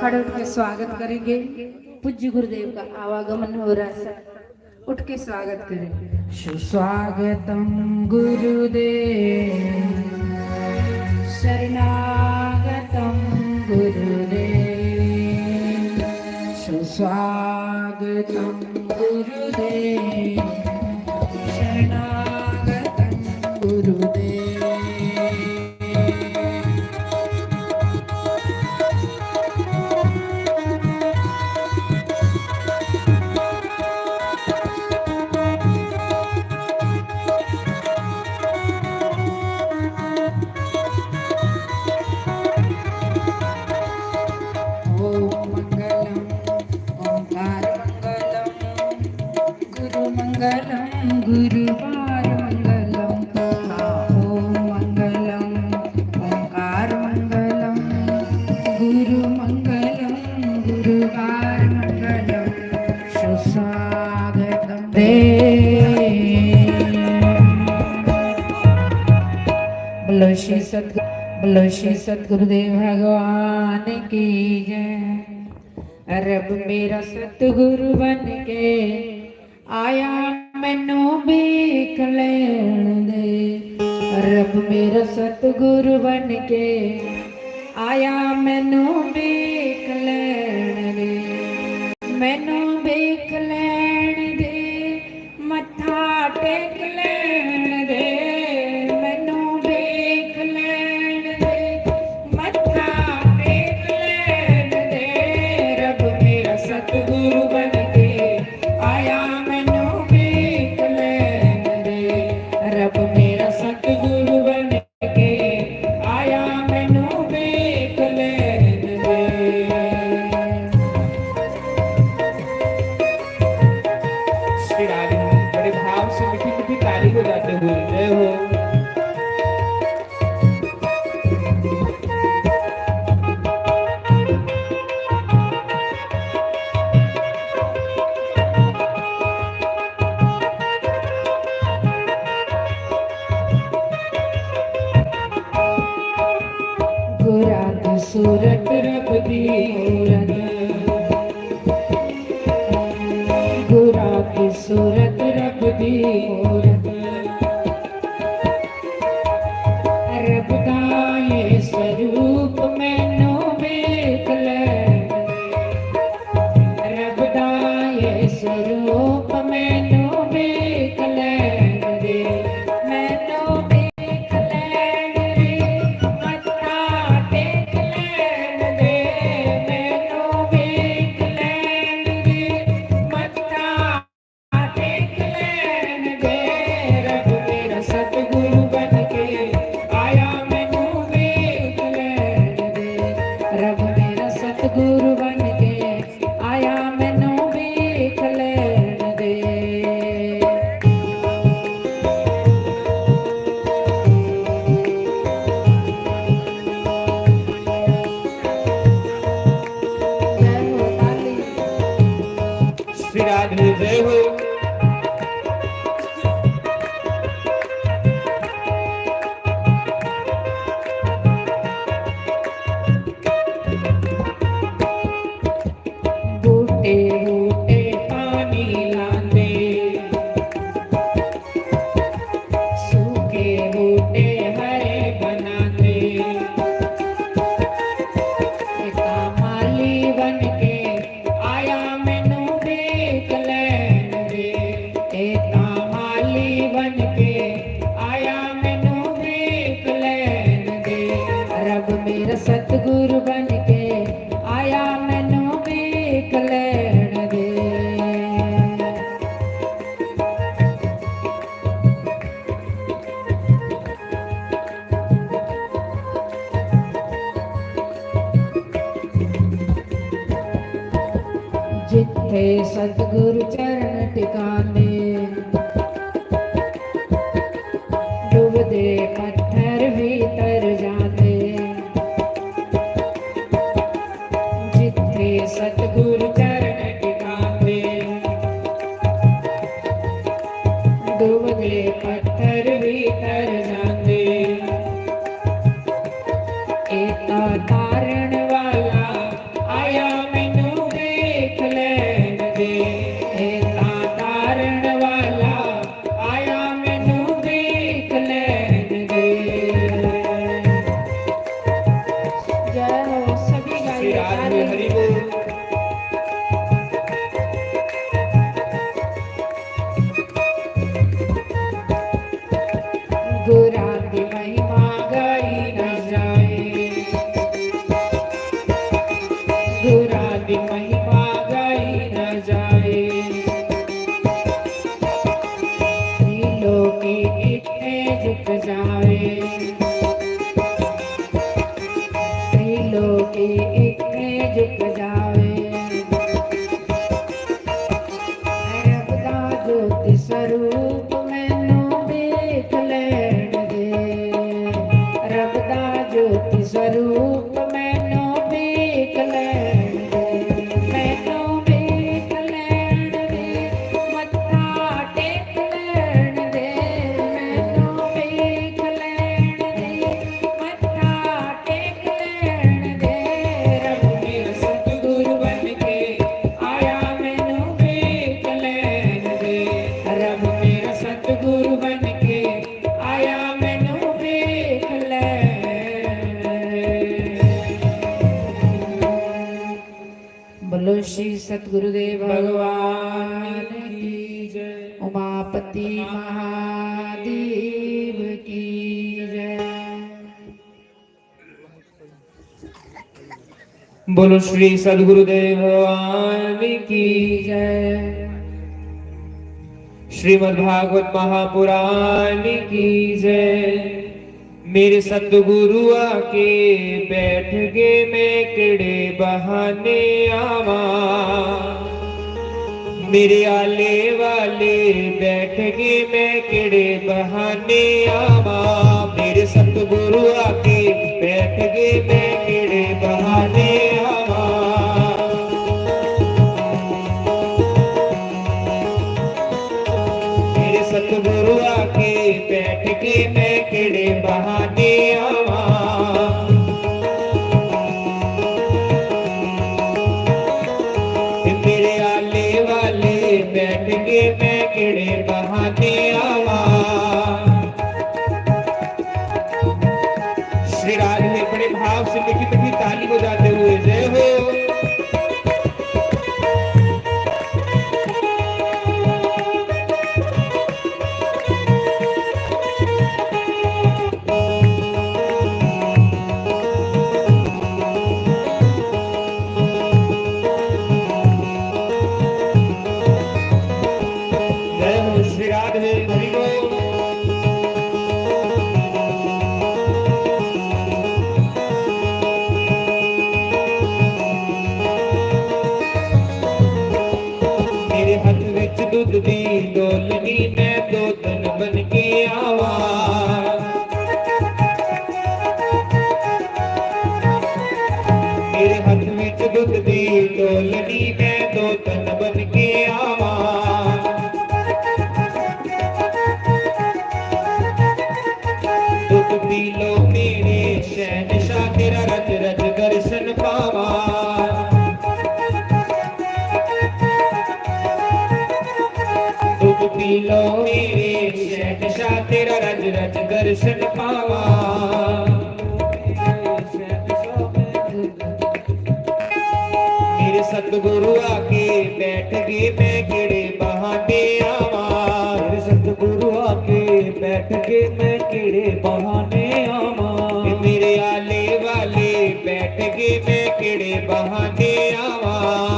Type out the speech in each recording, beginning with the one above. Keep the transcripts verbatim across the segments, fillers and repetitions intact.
उठ के स्वागत करेंगे। पूज्य गुरुदेव का आवागमन हो रहा है, उठ के स्वागत करें। सुस्वागतम गुरुदेव, शरणागतम गुरुदेव, सुस्वागतम गुरुदेव, शरणागतम गुरुदेव। ओम मंगलम, ओंकार मंगलम, गुरु मंगलम, गुरुवार मंगलम, ओम मंगलम, ओंकार मंगलम, गुरु मंगलम, गुरुवार मंगलम, सुस्वागतम। बोलो श्री सतगुरु, बोलो श्री सतगुरुदेव भगवान की जय। रब मेरा सतगुरु बन के आया, मैनू भीख लेण दे। रब मेरा सतगुरु बन के आया, मैनू भीख लेण दे। मैनू भीख लेण दे, मत्था टेक लेण दे। मैनू भीख लेण दे, मत्था टेक लेण दे। रब मेरा सतगुरु बन के आया, मैनू भीख लेण दे। रब मेरा सतगुरु बन के आया, मैनू भीख लेण दे। श्री राधे। बड़े भाव से मीठी मीठी ताली बजाते हुए जय हो। गुरात सूरत रब दी मूरत, गुरात सूरत रब दी मूरत। रब दा ये स्वरूप मैनू वेख ले, रब दा ये स्वरूप मैनू वेख लैण दे, मैनू वेख लैण दे, मत्था टेक लैण दे, मैनू वेख लैण दे, मत्था टेक लैण दे। रब मेरा सतगुरु बन के आया, मैनू वेख लैण दे। रब मेरा सतगुरु बन के आया, मैनू वेख लैण दे। श्री राधे जय हो। बूटे बूटे पानी लांदे, सूखे बूटे हरे बनांदे। एता माली बन के आया, मैनू वेख लैण दे। एता माली बन के आया, मैनू वेख लैण दे। रब मेरा सतगुरु बन के आया, मैनू वेख लैण दे। जित्थे सतगुरु चरण टिकाने, डुबदे पत्थर भी तर जाते। जित्थे सतगुरु चरण टिकाते, डुबदे पत्थर भी तर जाते। एता तारण वाला आया, इत्थे झुक जावे। रब दा ज्योति स्वरूप मैनू देख लैण दे। रब दा ज्योति स्वरूप मैनू देख लैण दे। मैनू देख लैण दे। मत्था टेक लैण दे। मैनू देख लैण दे। मत्था टेक लैण दे। रब मेरा सतगुरु बन के आया, मैनू देख लैण दे। रब मेरा सतगुरु बन के आया, मैनू देख लैण दे। बोलो श्री सतगुरुदेव भगवान की जय। उमापति महादेव की जय। बोलो श्री सदगुरुदेव भगवान की जय। श्रीमद् भागवत महापुराण की जय। मेरे सतगुरु आके बैठ गए, मैं केड़े बहाने आवा। मेरे आले वाले बैठ गए, मैं केड़े बहाने आवा। मेरे सतगुरु आके बैठ गए, मैं केड़े बहाने आवा। मेरे सतगुरु आके बैठ गए, मैं केड़े बहाने आवा। मेरे आले वाले बैठ गए, मैं केड़े बहाने आवा। श्री राधे बड़े भाव से मीठी मीठी ताली बजाते हुए जय हो। जय हो श्री राधे हरि बोल। मेरे हथ विच दुध दी डोलनी, मैं दोतन बन के आवा। मेरे हथ विच दुध दी डोलनी, मैं दोतन बन के आवा। दुध पी लो मेरे शहनशाह, तेरा रज रज दर्शन पावा। दुध पी लो मेरे शहनशाह, तेरा रज रज दर्शन पावा। मेरे सतगुरु आके बैठ गए, मैं केड़े बहाने आवा। मेरे सतगुरु आके बैठ गए, मैं केड़े बहाने आवा। मेरे आले वाले बैठ गए, मैं केड़े बहाने आवा।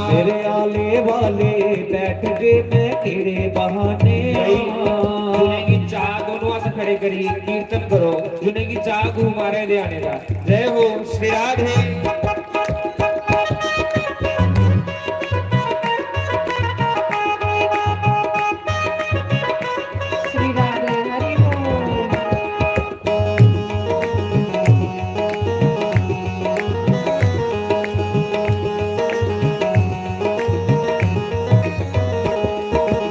मेरे आले वाले बैठ गए, मैं केड़े बहाने भाई, आवा। जिनेंगी चाह, दोनों हत्थ खड़े करिए, कीर्तन करो, जिनेंगी चाह घूमारे दे आने का। जय हो श्री राधे। श्री राधे हरि बोल।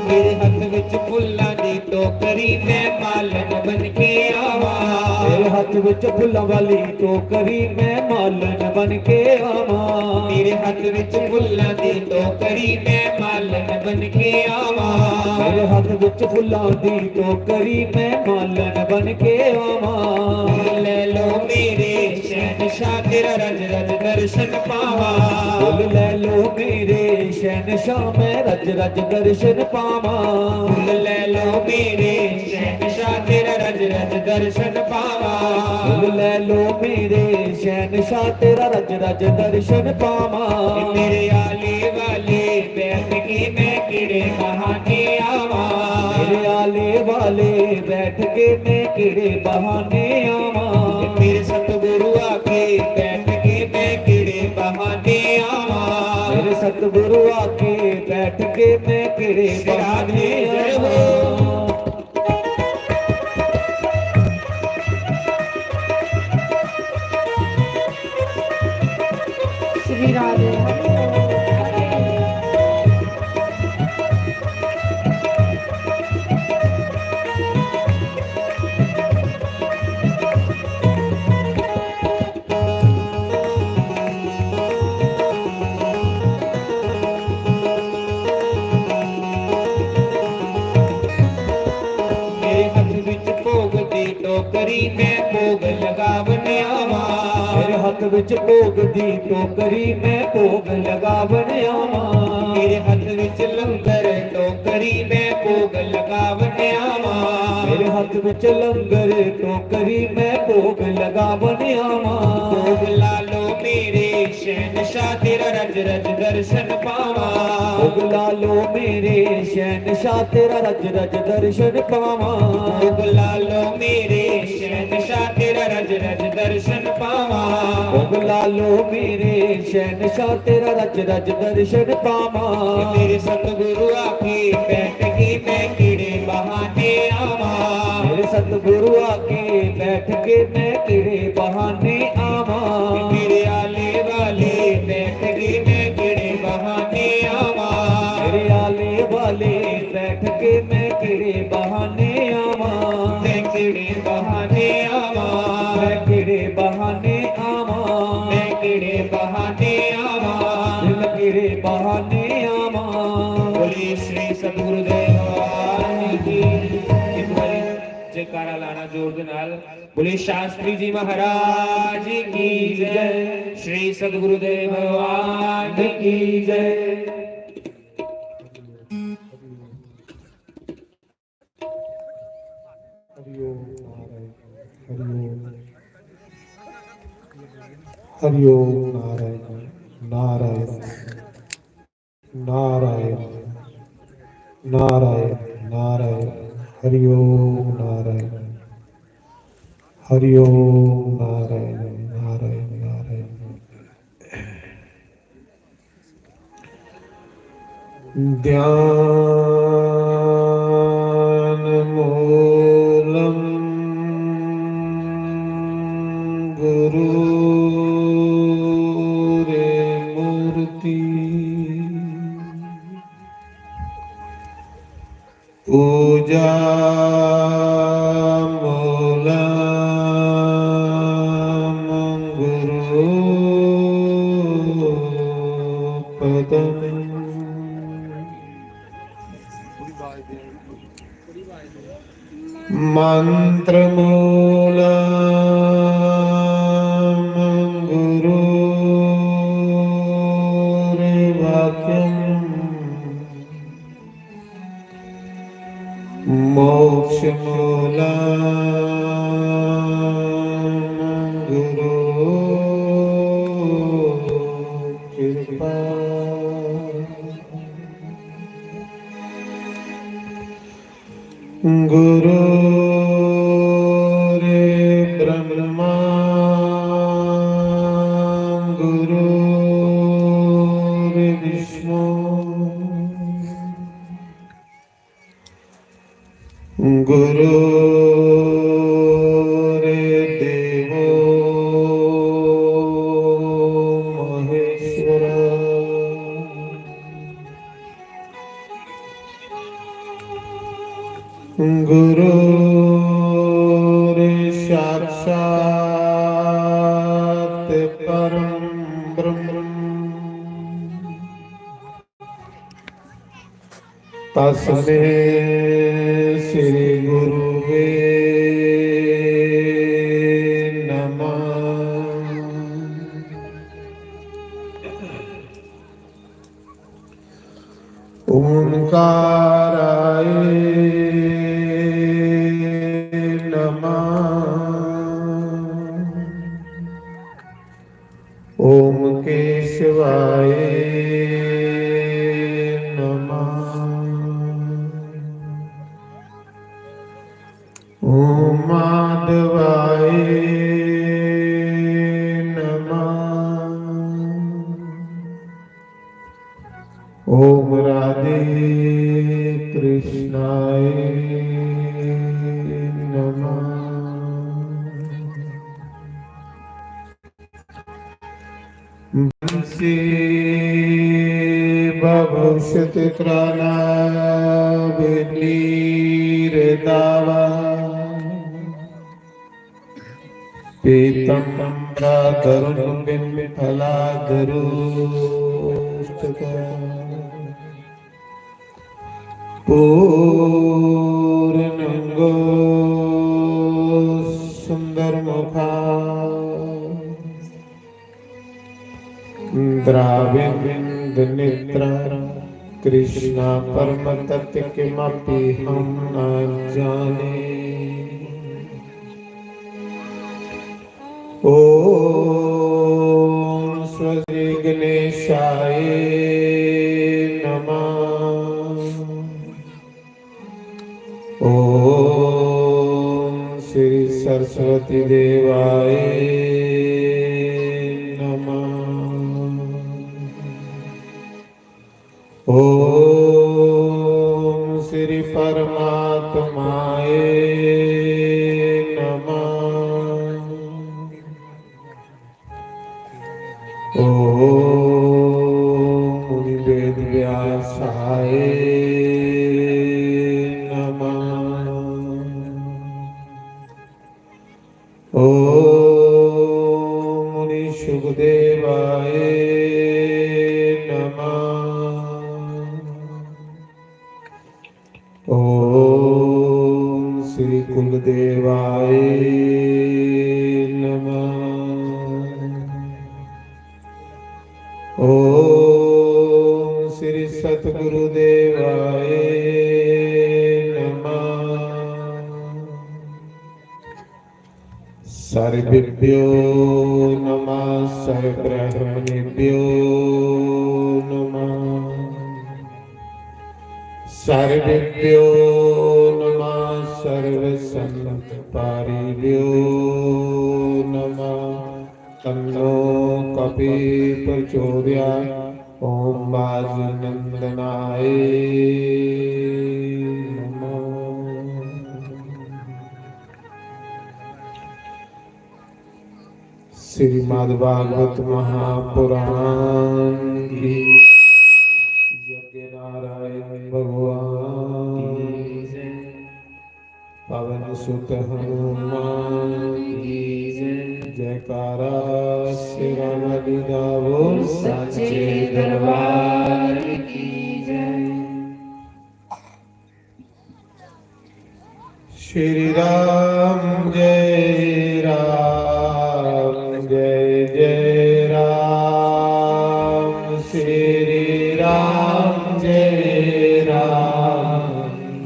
मेरे हथ विच फुल्लां दी टोकरी, मैं मालन बन के आवा। मेरे हथ विच फुल्लां वाली टोकरी, मैं मालन बन के आवा। मेरे हथ विच फुल्लां दी टोकरी, मैं मालन बन के आवा। मेरे हथ विच फुल्लां दी टोकरी, मैं मालन बन के आवा। ले लो मेरे शहनशाह, तेरा रज रज दर्शन पावा। फुल ले लो मेरे शहनशाह, मैं रज रज दर्शन पावा। फुल ले लो मेरे शहनशाह, तेरा रज रज दर्शन पावा। फुल ले लो मेरे शहनशाह, तेरा रज रज दर्शन पावा। मेरे आले वाले बैठ के मैं केड़े बहाने आवा। मेरे आले वाले बैठ के मैं केड़े बहाने आवा। मेरे सतगुरु आके बैठ के मैं केड़े मैं केड़े बहाने आवां। श्री राधे। मेरे हत्थ विच भोग दी टोकरी, मैं भोग लगावन आवां। मेरे हत्थ विच भोग दी टोकरी, मैं भोग लगावन आवां। मेरे हत्थ विच लंगर टोकरी, मैं भोग लगावन आवां। मेरे हत्थ विच लंगर टोकरी, मैं भोग लगावन आवां। भोग ला लो मेरे शहनशाह, तेरा रज रज दर्शन पावां। भोग ला लो मेरे शहनशाह, तेरा रज रज दर्शन पावां। भोग ला लो मेरे शहनशाह, तेरा रज रज दर्शन पावां। भोग ला लो मेरे शहनशाह, तेरा रज रज दर्शन पावां। मेरे सतगुरु आके बैठ गए, मैं केड़े बहाने आवां। मेरे सतगुरु आके बैठ गए, मैं केड़े बहाने आवां। मेरे आले वाले बैठ गए, मैं केड़े बहाने आवां। मेरे आले वाले बैठ गए, मैं केड़े बहाने आवां। मैं केड़े बहाने आवां। मैं केड़े बहाने आवां। मैं केड़े बहाने आवां। मैं केड़े बहाने आवां। बोलिए श्री सतगुरुदेव भगवान की। एक बार जयकारा लाना जोर दे नाल। बोलिए शास्त्री जी महाराज की जय, श्री सतगुरुदेव भगवान की जय। हरि ओम नारायण, हरि ओम, हरि ओम नारायण, नारायण। नारायण, नारायण, नारायण। हरि ओम नारायण, हरि ओम नारायण, नारायण, नारायण। ध्यान मूलम गुरु रे मूर्ति। पूजा मूलम गुरु पदम। मंत्र मूलम गुरु वाक्यम। मोक्ष मूलम गुरु कृपा। गुरु रे ब्रह्मा गुरु रे विष्णु गुरु रे देवो महेश्वर। गुरु रे साक्षात परम ब्रह्म। तस्मे श्री गुरुवे नमः। ओंकाराय नमः। ओम केशवाय नमः। ओम माधवाय नमः। ओम राधे भवभूषिततृणाभिर्नीरदावा पीताम्बराधरोन्मिलफलाधरोष्ठका पूर्णाङ्गो सुन्दरमुखा द्राविडनेत्रा कृष्णा परमतत्त्व किमपि हम न जाने। ॐ श्री गणेशाय नमः। ॐ श्री सरस्वती देवाय नमः। ॐ श्री परमात्माय नमः। ॐ मुनि वेद व्यासाय नमः। ॐ मुनि सुखदेवाय नमः। ॐ श्री कुलदेवाय नमः। ॐ श्री सतगुरुदेवाय नमः। सर्वेभ्यो नमः, सर्वब्राह्मणेभ्यो नमः, सर्वेभ्यो नमः, सर्वसंतपारिभ्यो नमः। तन्नो कपि प्रचोदयात्। ॐ वाजनन्दनाय नमः। श्रीमद् भागवत महापुराण की। यज्ञ नारायण भगवान की जय। पवन सुत हनुमान की जय। जयकारा शेरा वाली दा बोल। सच्चे दरबार की जय। श्री राम जय राम जय जय राम। श्री राम जय राम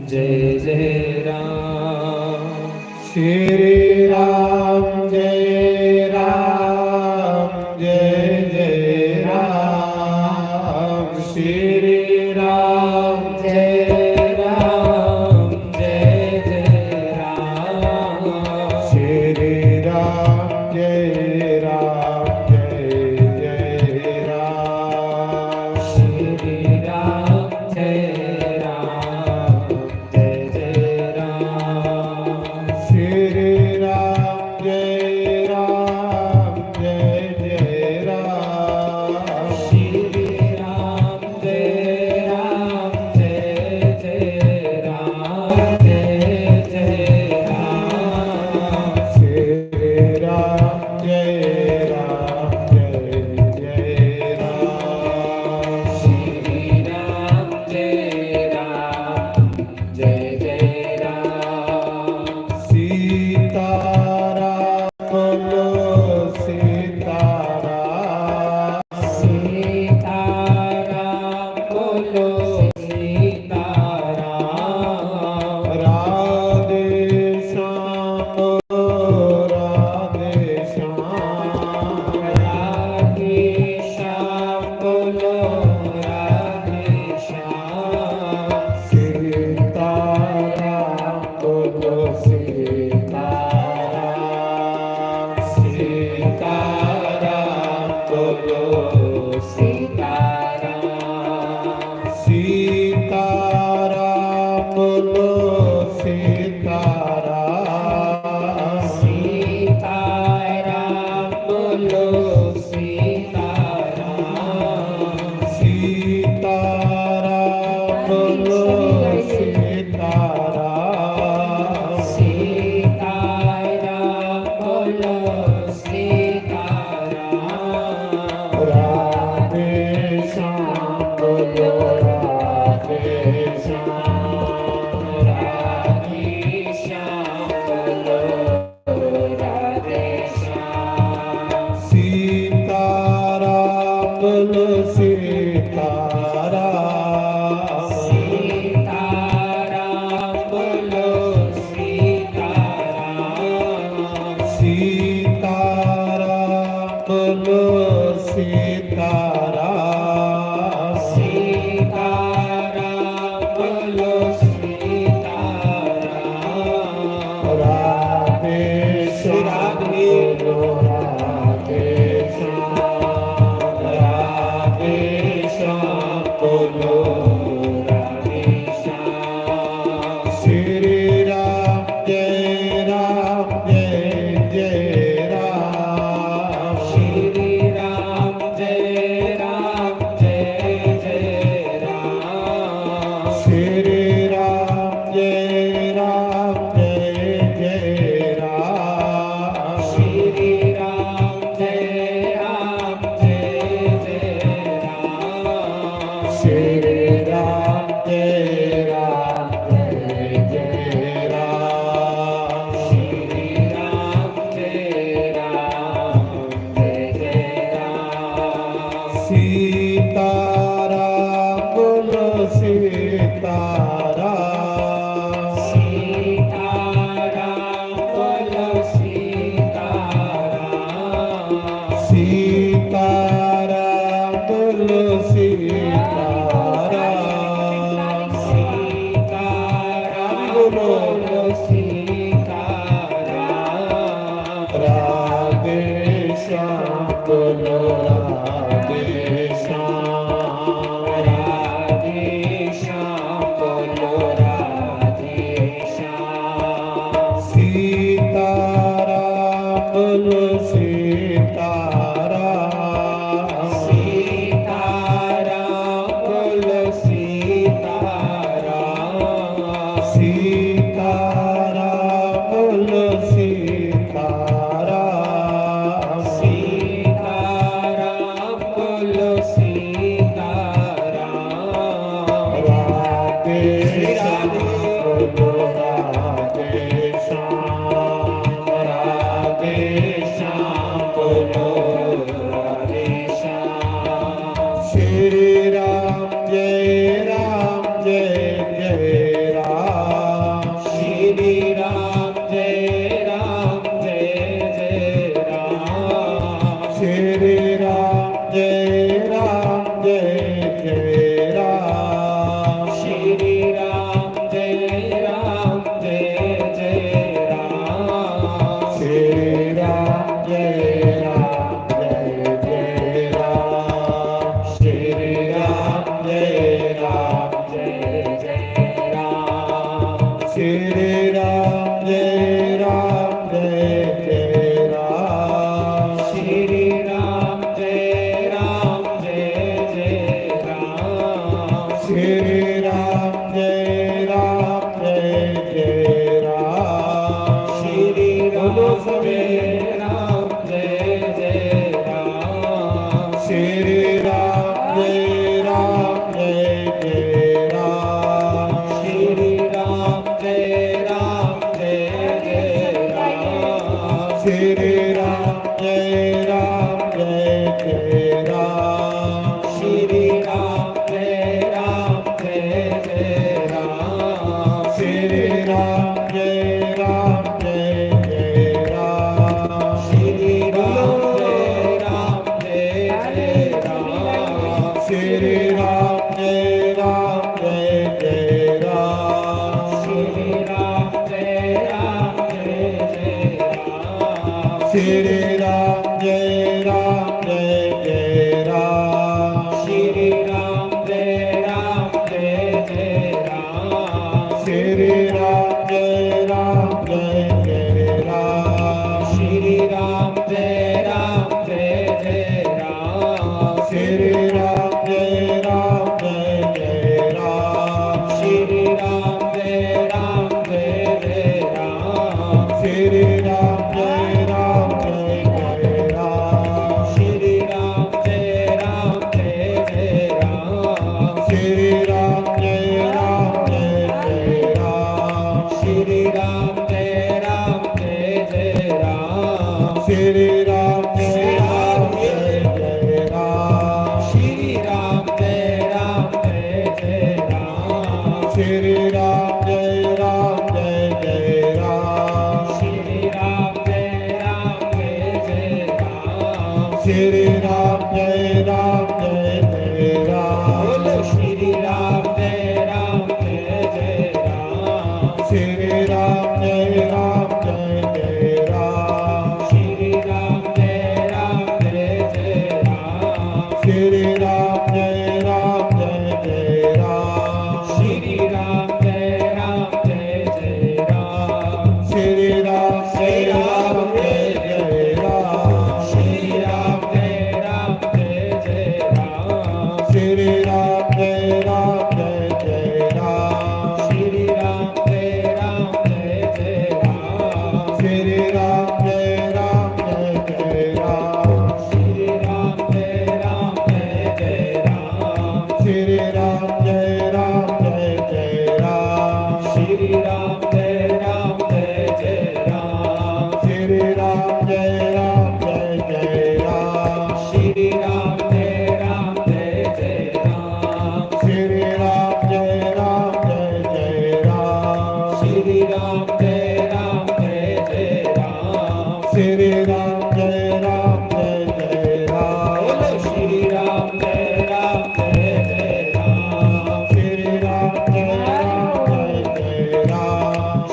जय जय राम। श्री राम जय राम जय जय राम। श्री राम जय राम जय जय राम। श्री राम जय राम जय जय राम। श्री राम जय राम जय जय राम। श्री राम जय राम जय जय राम। श्री राम जय राम जय जय राम जय जय राम। श्री राम जय राम जय जय राम। श्री राम जय राम जय जय राम। सीताराम बोलो सीताराम। सीताराम बोलो सीताराम। राधे श्याम बोलो राधे श्याम। राधे श्याम बोलो राधे श्याम। सीताराम बोलो सीताराम। सीताराम बोलो सीताराम। सीताराम बोलो सीताराम। सीताराम बोलो सीताराम। बोलो सीताराम। सीताराम बोलो सीताराम। सीताराम बोलो सीताराम। सीताराम बोलो सीताराम। राधे श्याम बोलो राधे श्याम। राधे श्याम बोलो राधे श्याम। श्री राम जय राम जय जय राम। श्री राम जय राम जय जय राम। श्री राम जय राम जय जय राम। श्री राम जय राम जय जय राम। श्री राम जय राम जय जय राम। श्री राम जय राम जय जय राम। सीताराम बोलो सीताराम। सीताराम बोलो सीताराम। सीताराम बोलो सीताराम। सीताराम बोलो सीताराम। राधे श्याम बोलो राधे श्याम। राधे श्याम बोलो राधे श्याम। सीताराम बोलो सीताराम। सीताराम बोलो सीताराम। सीताराम बोलो सीताराम। सीताराम बोलो सीताराम। राधे श्याम बोलो राधे श्याम। राधे श्याम बोलो राधे श्याम। श्री राम जय राम जय जय राम। श्री राम जय राम जय जय राम। श्री राम जय राम जय जय राम। श्री राम जय राम जय जय राम। श्री राम जय राम जय जय राम। श्री राम जय राम जय जय राम। श्री राम जय राम जय जय राम। श्री राम जय राम जय जय राम। श्री राम जय राम जय जय राम। श्री राम बोलो सभी। जय राम जय जय राम। श्री राम जय राम जय जय राम। श्री राम जय राम जय जय राम। श्री राम जय राम जय जय राम। श्री राम जय राम जय जय राम। श्री राम जय राम जय जय राम। श्री राम जय राम जय जय राम। श्री राम जय राम जय जय राम। श्री राम जय राम जय जय राम। श्री राम जय राम जय जय राम। श्री राम जय राम जय जय राम। श्री राम जय राम जय जय राम। श्री राम जय राम जय जय राम। श्री राम जय राम जय जय राम। श्री राम जय राम जय जय राम। श्री राम जय राम जय जय राम। श्री राम जय राम जय जय राम। बोलो श्री राम जय राम जय जय राम। श्री राम जय राम जय जय राम। श्री राम जय राम जय जय राम। श्री राम जय राम जय जय राम। श्री राम जय राम जय जय राम। श्री राम जय राम जय जय राम। श्री राम जय राम जय जय राम। श्री राम जय राम जय जय राम। श्री राम जय राम जय जय राम। श्री राम जय राम जय जय राम। श्री राम जय राम जय जय राम। श्री राम जय राम जय जय राम। श्री राम जय राम जय जय राम। श्री राम जय राम जय जय राम। श्री राम जय राम जय जय राम। श्री राम जय राम जय जय राम। श्री राम जय राम जय जय राम। श्री राम जय राम जय जय राम। बोलो श्री राम जय राम जय जय राम। श्री राम जय राम जय जय राम।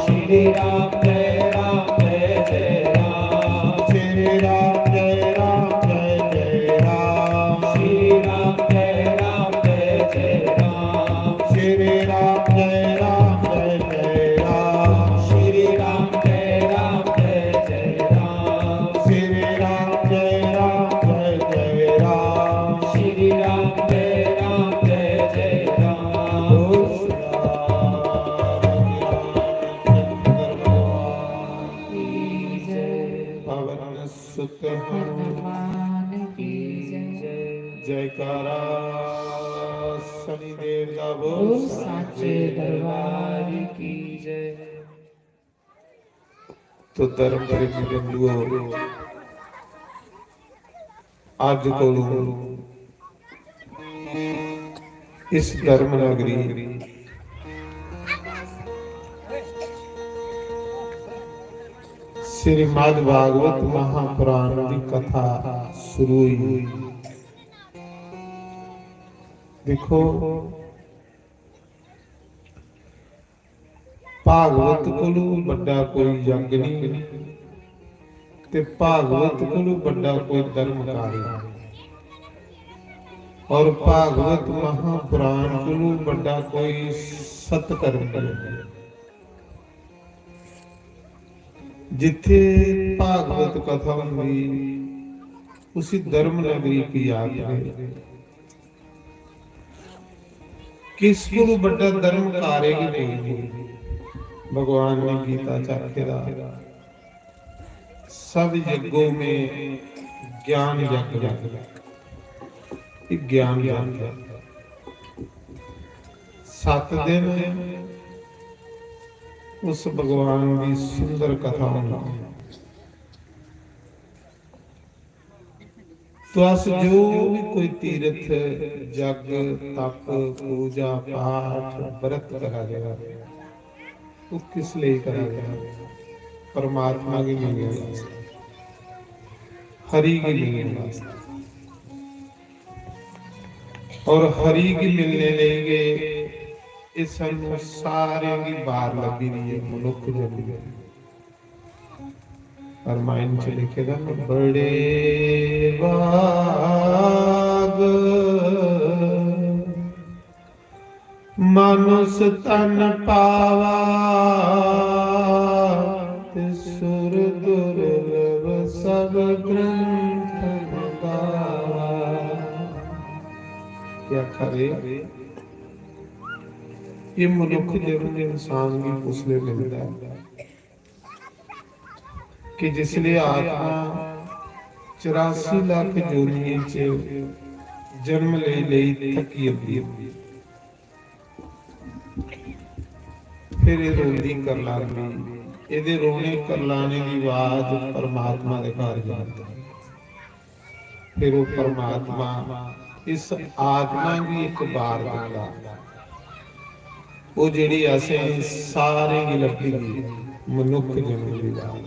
श्री राम जय राम जय जय राम। श्री राम जय राम जय जय राम। श्री राम जय राम जय जय राम। श्री राम जय राम जय जय राम। श्री राम जय राम जय जय राम। श्री राम जय राम जय जय राम। श्री राम जय राम जय जय राम। बोल श्री राम चंद्र भगवान की जय। पवन सुत हनुमान की जय। जयकारा शनिदेव दा बोल। बोल साचे दरबार की जय। तो धर्म प्रेमी बंधुओ, अज कोलू इस धर्म नगरी श्रीमद् भागवत महापुराण की कथा शुरू हुई। देखो, भागवत कोलू बड्डा कोई यज्ञ नहीं, ते भागवत कोलू बड्डा कोई धर्म कार्य नहीं, और भागवत महापुराण कोलू बड्डा कोई सत्कर्म नहीं। जिथे भागवत कथा होंदी, उसी धर्म नगरी की आखदे। किस कोलू बड्डा धर्म कार्य गै कोई नहीं। भगवान ने गीता च आखे दा, सब यज्ञों में ज्ञान यज्ञ, एक ज्ञान यज्ञ। सत दिन उस भगवान की सुंदर कथा होनी। तो अस जो भी कोई तीर्थ, जग, तप, पूजा, पाठ, व्रत करा रहे हैं, वो किस लिए करा रहे हैं? परमात्मा की मिलने वास्ते, हरि की मिलने वास्ते। और हरि की मिलने लेंगे, ये सानू सारे की बार लगी रही है, मनुख जन्म। रामायण च लिखे दा ना, बड़े भाग मानुष तन पावा, ते सुर दुर्लभ सब ग्रंथ न गावा। क्या करे, ये मनुख जन्म इंसान की कुसले मिलता है? कि जिसले आत्मा चौरासी लाख जोनियें च जन्म लेई लेई थकी जंदी है, फिर एह् रोंदी करलांदी, एह्दे रोने करलाने दी आवाज परमात्मा दे घर जांदी। फिर वो परमात्मा इस आत्मा गी इक बार दिंदा, वो जेह्ड़ी असें सारें गी लब्भी दी मनुक्ख जन्म दी बार।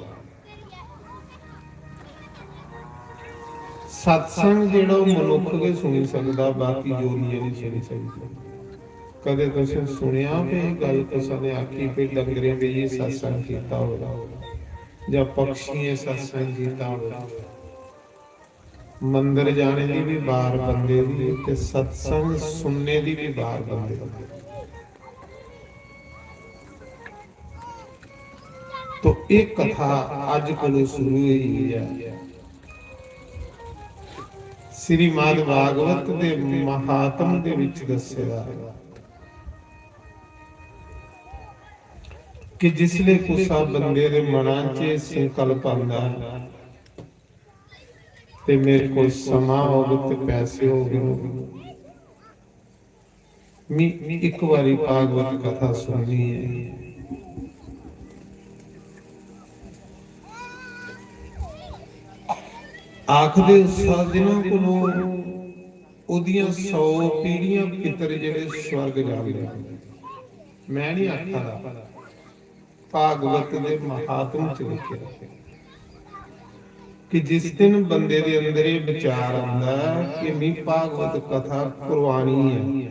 सत्संग जेह्ड़ा ओह् मनुक्ख गै सुनी सकदा, बाकी जोनियां निं सुनी सकदियां। कदें तुसें सुनेआ भई एह् गल्ल कुसै ने आखी भई डंगरें बेहियै सत्संग कीता होऐ जां पक्षियें सत्संग कीता होऐ? मंदर जाने दी बी बार बंदे दी ते सत्संग सुनने दी बी बार बंदे दी। तो एह् कथा अज्ज कोलू शुरू होई ऐ। श्रीमद् भागवत दे महात्म दे विच दस्से दा ऐ कि जिसले कुसा बंदे दे मना च एह् संकल्प आंदा ऐ ते मेरे कोल समां होग ते पैसे होग, मी इक बारी भागवत कथा सुननी ऐ। आखदे उस दिना कोलों ओह्दियां सौ पीढ़ियां पितर जेह्ड़े स्वर्ग जांदे। मैं निं आखा दा, भागवत दे महात्म च लिखे कि जिस दिन बंदे दे अंदर एह् विचार आंदा ऐ कि मी भागवत कथा करवानी ऐ,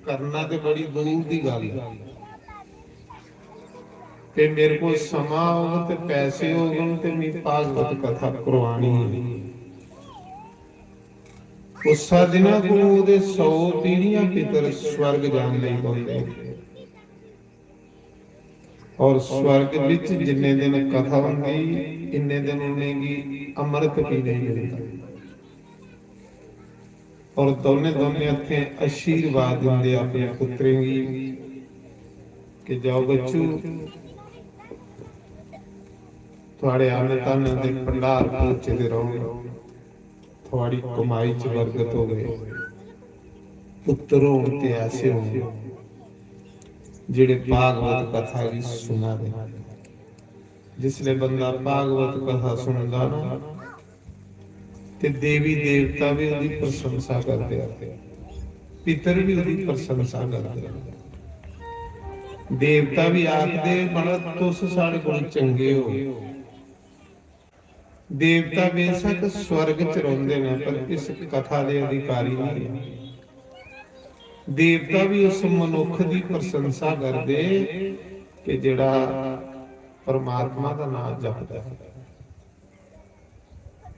करना ते बड़ी दूर दी गल्ल ऐ, ते मेरे कोल समां होग ते पैसे होगन ते मी भागवत कथा करवानी ऐ। उस्सा दिना कोलू ओह्दे सौ पीढ़ियां पितर स्वर्ग जान लगी पौंदे। और स्वर्ग बिच जिन्ने दिन कथा होंदी, इन्ने दिन उ'नेंगी अमृत पीने गी मिलदा। और दोने दोने हत्थें आशीर्वाद दिंदे अपने पुत्रें गी कि जाओ बच्चू, थुआड़े अन्न धन दे भंडार भरोचे दे रौहन, थुआड़ी कमाई च बरकत होवे, पुत्तर होन ते ऐसे होन जेड़े भागवत कथा गी सुना दे। जिसले बंदा भागवत कथा सुनदा ना, ते देवी देवता भी ओह्दी प्रशंसा करदे, पितर भी ओह्दी प्रशंसा करदे। देवता भी आखदे, "मड़ा, तुस साढ़े कोल चंगे हो।" देवता बेशक स्वर्ग च रौंह्दे न, पर इस कथा दे अधिकारी नहीं है। देवता भी उस मनुख दी प्रशंसा करदे कि जेह्ड़ा परमात्मा दा नाम जपदा है।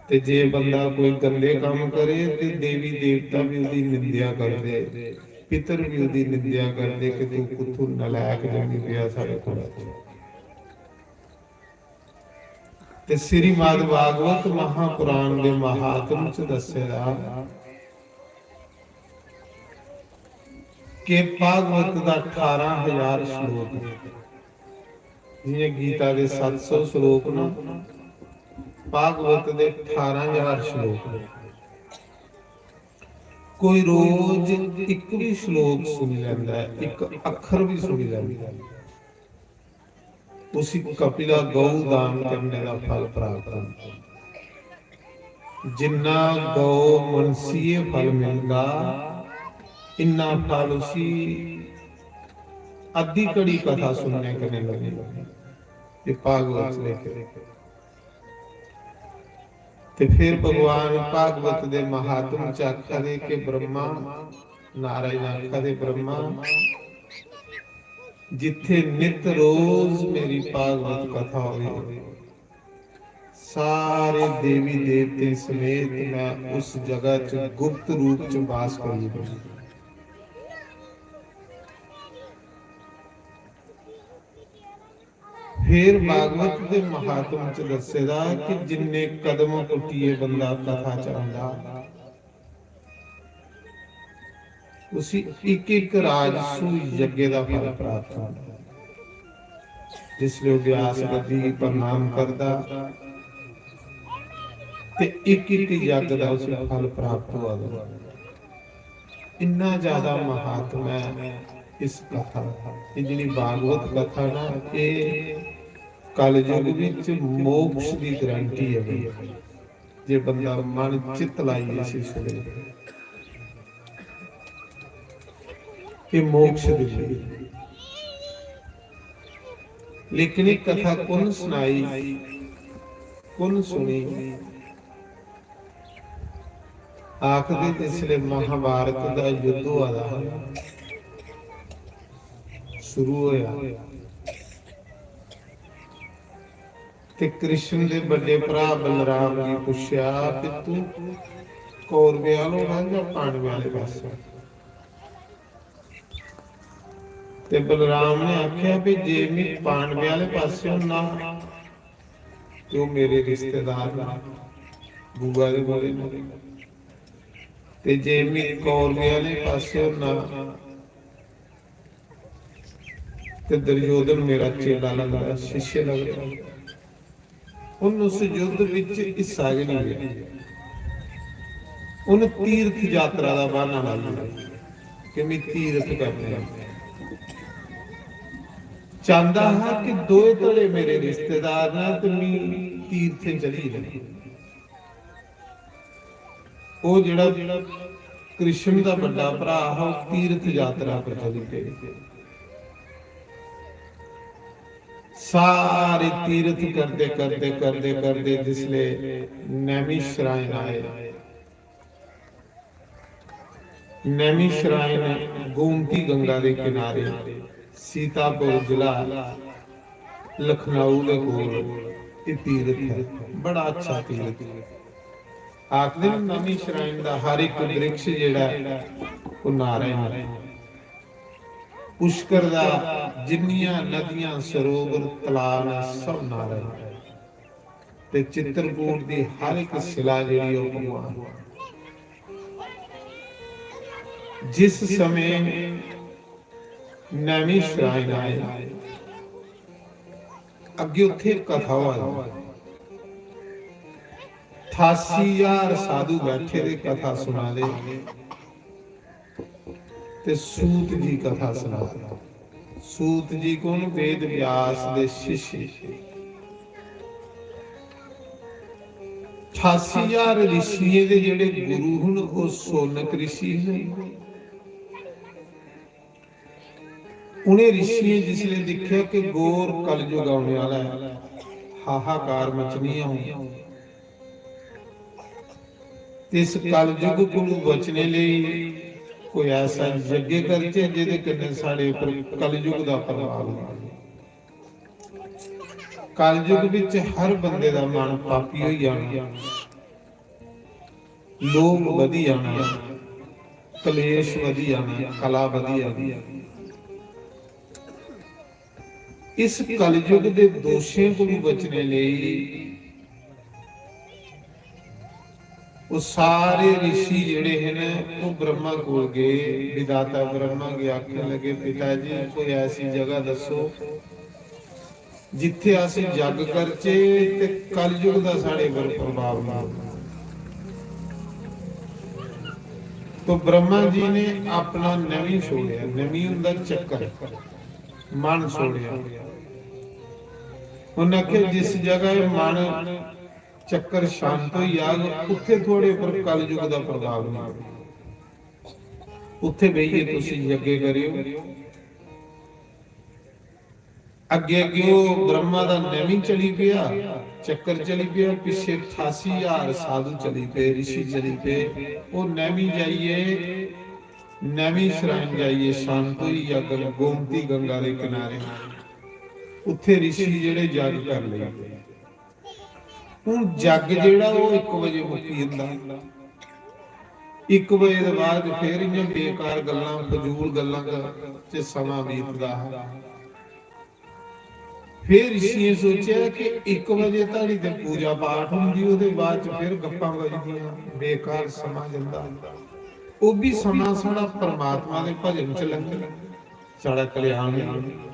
ते जे बंदा कोई गंदे काम करे, ते देवी देवता भी ओह्दी निंदेआ करदे, पितर भी ओह्दी निंदेआ करदे कि तू कुत्थू नलायक जम्मी पेआ साढ़े कोला। ते श्रीमद् भागवत महापुराण दे महात्म च दस्से दा कि भागवत दा ठारां हजार श्लोक न। जियां गीता दे सत्त सौ श्लोक न, भागवत दे ठारां हजार श्लोक न। कोई रोज इक भी श्लोक सुनी लैंदा ऐ, इक अक्खर भी सुनी लैंदा ऐ, उसी कपिला गौ दान करने दा फल प्राप्त होंदा। जिन्ना गौ मनसिये फल मिलदा, इन्ना फल उसी अद्धी घड़ी कथा सुनने कन्नै लगी। ये भागवत च लिखे। ते फिर भगवान भागवत दे महात्म च आखा दे कि ब्रह्मा, नारायण आखा दे, "ब्रह्मा, जित्थे नित रोज मेरी भागवत कथा होवे, सारे देवी देवतें समेत मैं उस जगह च गुप्त रूप च वास करी लूं।" फिर भागवत दे महात्म च दस्से दा कि जिन्ने कदम पुट्टियै बंदा कथा च आंदा, उसी इक इक राजसू यज्ञ दा फल प्राप्त होंदा। जिसले ओह् व्यास गद्दी गी प्रणाम करदा ते इक इक यज्ञ दा उसी फल प्राप्त होआ दा। इन्ना ज्यादा महात्म ऐ इस कथा दा। एह् जेह्ड़ी भागवत कथा ना, एह् कलयुग विच मोक्ष दी गारंटी ऐ भाई। जे बंदा मन चित्त लाइयै इसी सुने, एह् मोक्ष दिंदी। लेकिन एह् कथा कु'न सनाई, कु'न सुनी? आखदे जिसलै महाभारत दा युद्ध होआ दा हा, शुरू होआ, ते कृष्ण दे बड्डे भ्रा बलराम गी पुच्छेआ कि तू कौरवें आह्ला होना जां पांडवें आह्ले पासै? ते बलराम ने आखेआ भी जे में पांडवें आह्ले पासै होना ते ओह् मेरे रिश्तेदार न, बुआ दे मुड़े न, ते जे में कौरवें आह्ले पासै होना ते दुर्योधन मेरा चेला लगदा, शिष्य लगदा। उन उस युद्ध विच हिस्सा गै नहीं लिया। उन तीर्थ यात्रा दा बहाना लाई लिया कि मैं तीर्थ करने आं। चांहदा हा कि दोए धड़े मेरे रिश्तेदार न ते मैं तीर्थे चली जां। ओह जेड़ा कृष्ण दा बड्डा भ्रा हा, ओह तीर्थ यात्रा पर चली पे। सारे तीर्थ करदे, करदे, करदे, करदे जिसले नैमिषरायण आए, नैमिषरायण गोमती गंगा दे किनारे, सीतापुर जिला लखनऊ दे कोल एह तीर्थ है, बड़ा अच्छा तीर्थ। आखदे न नैमिषरायण दा हर एक वृक्ष जेड़ा ऐ, ओह नारायण ऐ। पुष्कर दा जिन्नियां नदियां, सरोवर, तलाऽ न, सब नारायण ऐ। ते चित्रकूट दी हर एक शिला जेड़ी ओह भगवान। जिस समय नैमिषरायण आए, अग्गे उत्थे कथा होआ दी। ठासी ज्हार साधु बैठे दे, कथा सुना दे। ते सूत जी कथा सुना दे। सूत जी कौन? वेद व्यास दे शिष्य। ठासी ज्हार ऋषियें दे जेड़े गुरु हन, ओह सोनक ऋषि हन। उनें ऋषियें जिसले दिक्खेआ कि घोर कलयुग औने आह्ला ऐ, हाहाकार मचनी ऐ हून, ते इस कलयुग कोलू बचने लेई कोई ऐसा यज्ञ करचै जेह्दे कन्नै साढ़े उप्पर कलयुग दा प्रभाव ना होऐ। कलयुग बिच हर बंदे दा मन पापी होई जाना, लोभ बधी जाना, कलेश बधी जाना, कला बधी जानी। इस कलयुग दे दोशें कोलू बचने लेई ओह सारे ऋषि जेड़े हे न, ओह ब्रह्मा कोल गए, विधाता ब्रह्मा गी आखन लगे, "पिता जी, कोई ऐसी जगह दस्सो जित्थे अस जग करचे ते कलयुग दा साढ़े पर प्रभाव ना होवे।" तो ब्रह्मा जी ने अपना नैमी छोड़ेआ, नैमी हुंदा चक्कर, मन छोड़ेआ। उन्हें आखेआ, "जिस जगह एह मन चक्कर शांत होई जाग, उत्थे थुआड़े पर कलयुग दा प्रभाव नहीं होना। उत्थे बेहियै तुसी यज्ञ करियो।" अग्गे अग्गे ओह ब्रह्मा दा नैमी चली पेआ, चक्कर चली पेआ, पिच्छे ठासी ज्हार साधु चली पे, ऋषि चली पे। ओह नैमी जाइयै, नैमिषरायण जाइयै शांत होई गेआ, गंग-, गोमती गंगा दे किनारे। उत्थे ऋषि जेड़े जग कर लेई। हुन जग जेड़ा ओह इक बजे मुक्की जंदा। इक बजे दे बाद फिर इयां बेकार गल्लां, फजूल गल्लां च समां बीतदा हा। फिर ऋषियें सोचेआ कि इक बजे धोड़ी ते पूजा पाठ होंदी, ओहदे बाद च फिर गप्पां बजदियां, बेकार समां जंदा। ओह बी समां साढ़ा परमात्मा दे भजन च लंघे, साढ़ा कल्याण होई जाए।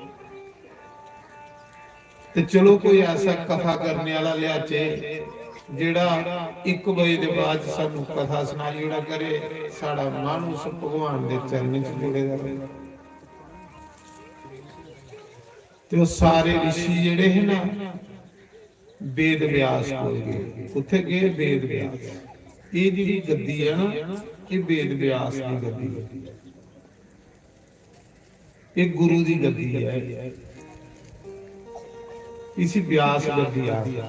ते चलो, कोई ऐसा कथा करने आह्ला लेआचे जेड़ा इक बजे दे बाद सानू कथा सनाई ओड़ा करे, साढ़ा मन उस भगवान दे चरणें च जुड़े दा रहे। ते ओह सारे ऋषि जेड़े हे ना, वेद व्यास कोल गए। कुत्थे गए? वेद व्यास। एह जेड़ी गद्दी ऐ ना, एह वेद व्यास दी गद्दी ऐ। एह गुरु दी गद्दी ऐ, इसी व्यास गद्दी आखदे।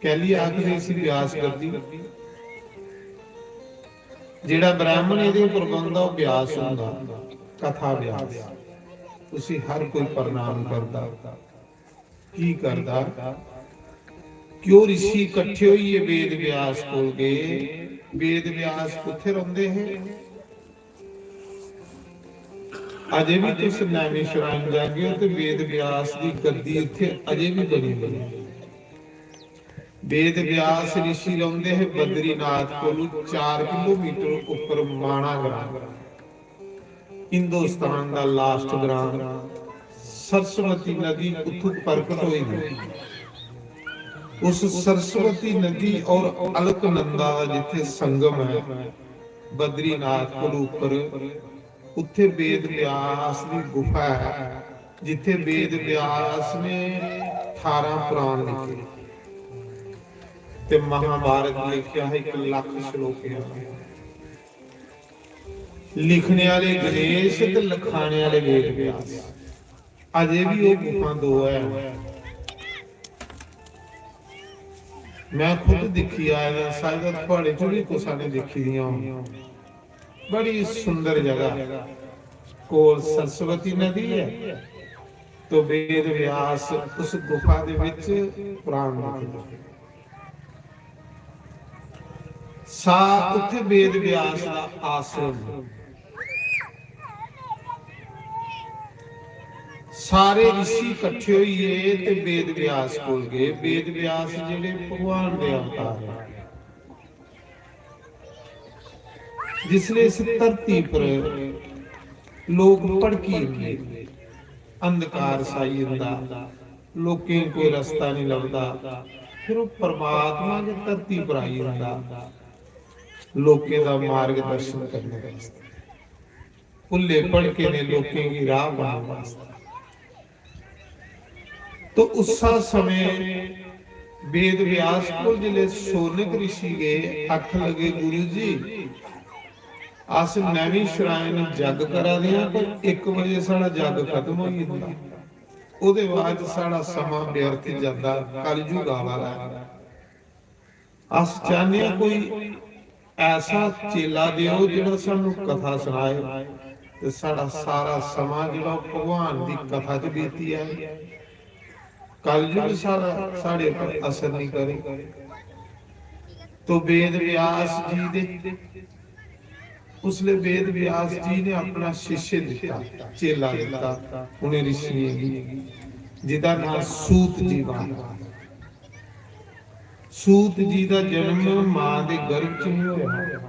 कैली आखदे इसी व्यास गद्दी? जेह्ड़ा ब्राह्मण एह्दे उप्पर बनदा, ओह् व्यास होंदा, कथा व्यास। उसी हर कोई प्रणाम करदा। की करदा? कि ओह् ऋषि कट्ठे होइयै वेद व्यास कोल गे। वेद व्यास कुत्थै रौंह्दे हे? अजें बी तुस नैमिषारण्य जागे ओ ते वेद व्यास दी गद्दी उत्थै अजें बी बनी दी ऐ। वेद व्यास ऋषि रौंह्दे हे बद्रीनाथ कोलू चार किलोमीटर उप्पर माणा ग्रां, हिंदुस्तान दा लास्ट ग्रां। सरस्वती नदी उत्थों प्रकट होई दी। उस सरस्वती नदी और अलकनंदा दा जिथे संगम है बद्रीनाथ कोलू उप्पर, उत्थे वेद व्यास दी गुफा है, जिथे वेद व्यास ने ठारां पुराण लिखे ते महाभारत लिखेआ है इक लख श्लोकें दा। लिखने आह्ले गणेश ते लखाने आह्ले वेद व्यास। अजे बी ओह् गुफा दो है। मैं खुद दिक्खी आए दा, शायद थुआड़े च बी कुसा ने दिक्खी दियां होन। बड़ी सुंदर जगह, कोल सरस्वती नदी है, तो वेद व्यास उस गुफा दे विच प्राण निकले। सा उत्थे वेद व्यास दा आश्रम। सारे ऋषि इकट्ठे होइए ते वेद व्यास कोल गए। वेद व्यास जेह्ड़े भगवान दे अवतार हैं। जिसले इस धरती पर लोक भड़की जंदे, अंधकार छाई जंदा, लोकें गी कोई रस्ता नहीं लभदा, फिर ओह् परमात्मा गै धरती पर आई जंदा, लोकें दा मार्गदर्शन करने वास्तै, भुल्ले भड़के दे लोकें गी राह पाने वास्तै। तो उस्सा समें वेद व्यास कोल जिसले सोनक ऋषि गए, आखन लगे, "गुरु जी, अस नैमिषारण्य जग करा दे आं, पर इक बजे साढ़ा जग खत्म होई जंदा, ओह्दे बाद च साढ़ा समां व्यर्थ जंदा, कलयुग आवा दा ऐ। अस चाह्न्ने आं कोई ऐसा चेला देओ जेह्ड़ा सानू कथा सनाए ते साढ़ा सारा समां जेह्ड़ा ओह् भगवान दी कथा च बीती जाए, कलयुग साढ़ा, साढ़े पर असर नहीं करे।" तो वेद व्यास जी दे, उसले वेद व्यास जी ने अपना शिष्य दिता, चेला दिता उन्हें ऋषियें गी, जिदा नाम सूत जी महाराज। सूत जी दा जन्म मां दे गर्भ च नहीं होया।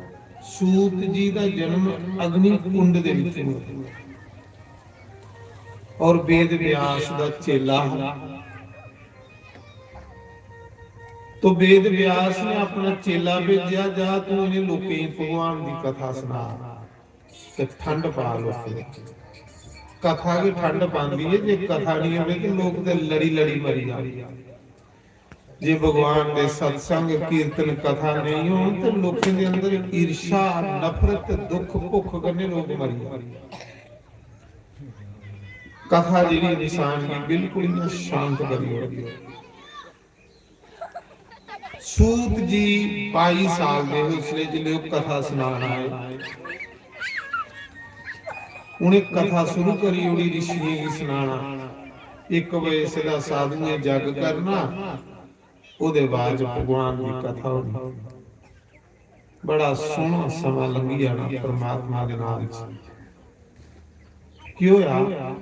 सूत जी दा जन्म अग्नि कुंड दे विच होया और वेद व्यास दा चेला हा। तो वेद व्यास ने अपना चेला भेजेआ, "जा तू इन्हें लोकें गी भगवान दी कथा सना ते ठंड पा लोकें च।" कथा गै ठंड पांदी है, जे कथा नहीं होवे तो लोक ते लड़ी लड़ी मरी जांदे। जे भगवान दे सत्संग, कीर्तन, कथा नहीं हो तो लोकें दे अंदर ईर्षा, नफरत, दुख, भुख कन्नै लोक मरी जांदे। कथा जेह्ड़ी इंसान गी बिल्कुल इ'यां शांत करी ओड़दी। सूत जी बाई साल दे हे उसले जिसले ओह् कथा सनान आए। उ'नें कथा शुरू करी ओड़ी ऋषियें गी सनाना। इक बजे सिद्धा साधुएं जग करना, ओह्दे बाद च भगवान दी कथा होनी। बड़ा सोह्ना समां लंघी जाना परमात्मा दे नाम च। केह् होया?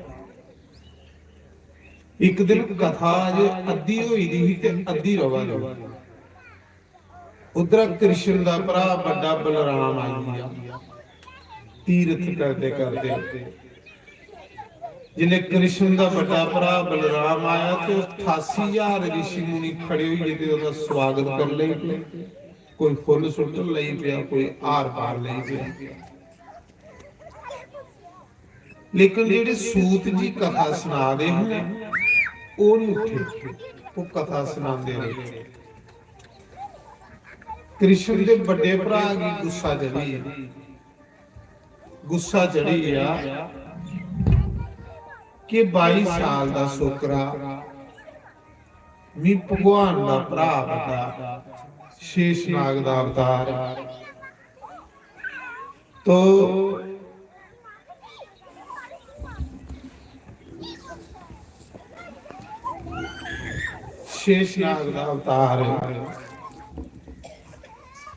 इक दिन कथा अजे अद्धी होई दी ही ते अद्धी रवा दी। उद्धरा कृष्ण दा भ्रा बड्डा बलराम आई गेआ। तीरथ करदे करदे जिसले कृष्ण दा बड्डा भ्रा बलराम आया ते ठासी ज्हार ऋषि मुनि खड़े होइयै ते ओह्दा स्वागत करन लगी पे। कोई फुल्ल सुट्टन लगी पेआ, कोई हार पान लगी पेआ। लेकिन जेह्ड़े सूत जी कथा सना दे हे, ओह् नहीं उठे, ओह् कथा सनांदे रहे। कृष्ण दे बड्डे भ्रा गी गुस्सा चढ़ी गेआ। गुस्सा चढ़ी गेआ कि बाई साल दा सोकरा, मी भगवान दा भ्रा बड्डा, शेषनाग दा अवतार, तो शेषनाग दा अवतार है।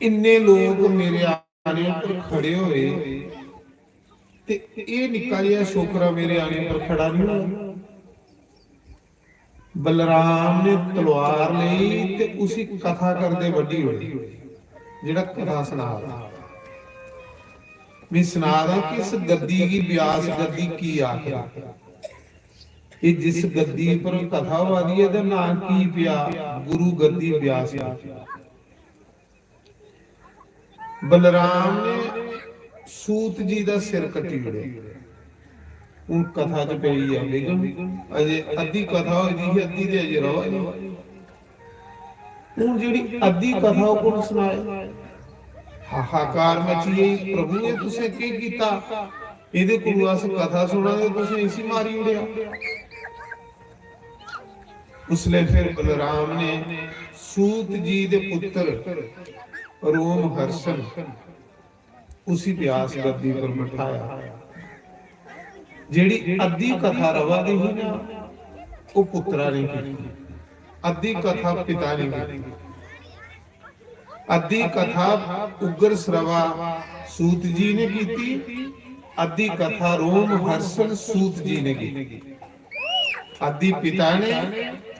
इन्ने लोग मेरे आने पर खड़े होए ते एह् निक्का जेहा छोकरा मेरे आने पर खड़ा नहीं होया। बलराम ने तलवार लेई ते उसी कथा करदे बड्ढी ओड़ी, जेह्ड़ा कथा सना दा। में सना दा कि इस गद्दी गी व्यास गद्दी की आखदे। एह् जिस गद्दी पर कथा होआ दी ऐ, एह्दा नांऽ की पेआ? गुरु गद्दी, व्यास गद्दी। बलराम ने सूत जी दा सिर कट्टी ओड़ेआ। हून कथा च पेई ऐ विघ्न। अजे अद्धी कथा होई दी ही, अद्धी ते अजे रवा दी। हून जेह्ड़ी अद्धी कथा ओह् कु'न सनाए? हाहाकार मची गेई, "प्रभु, एह् तुसें केह् कीता? एह्दे कोलू अस कथा सुना दे, तुसें इसी मारी ओड़ेआ।" उसलै फिर बलराम ने सूत जी दे पुत्र रोम हर्षण उसी व्यास गद्दी पर बठाया। जेह्ड़ी अद्धी कथा रवा दी ही ना, ओह् पुत्रा ने कीती, अद्धी कथा पिता ने कीती। अद्धी कथा उग्र श्रवा सूत जी ने कीती, अद्धी कथा रोम हर्षण सूत जी ने कीती। अद्धी पिता ने,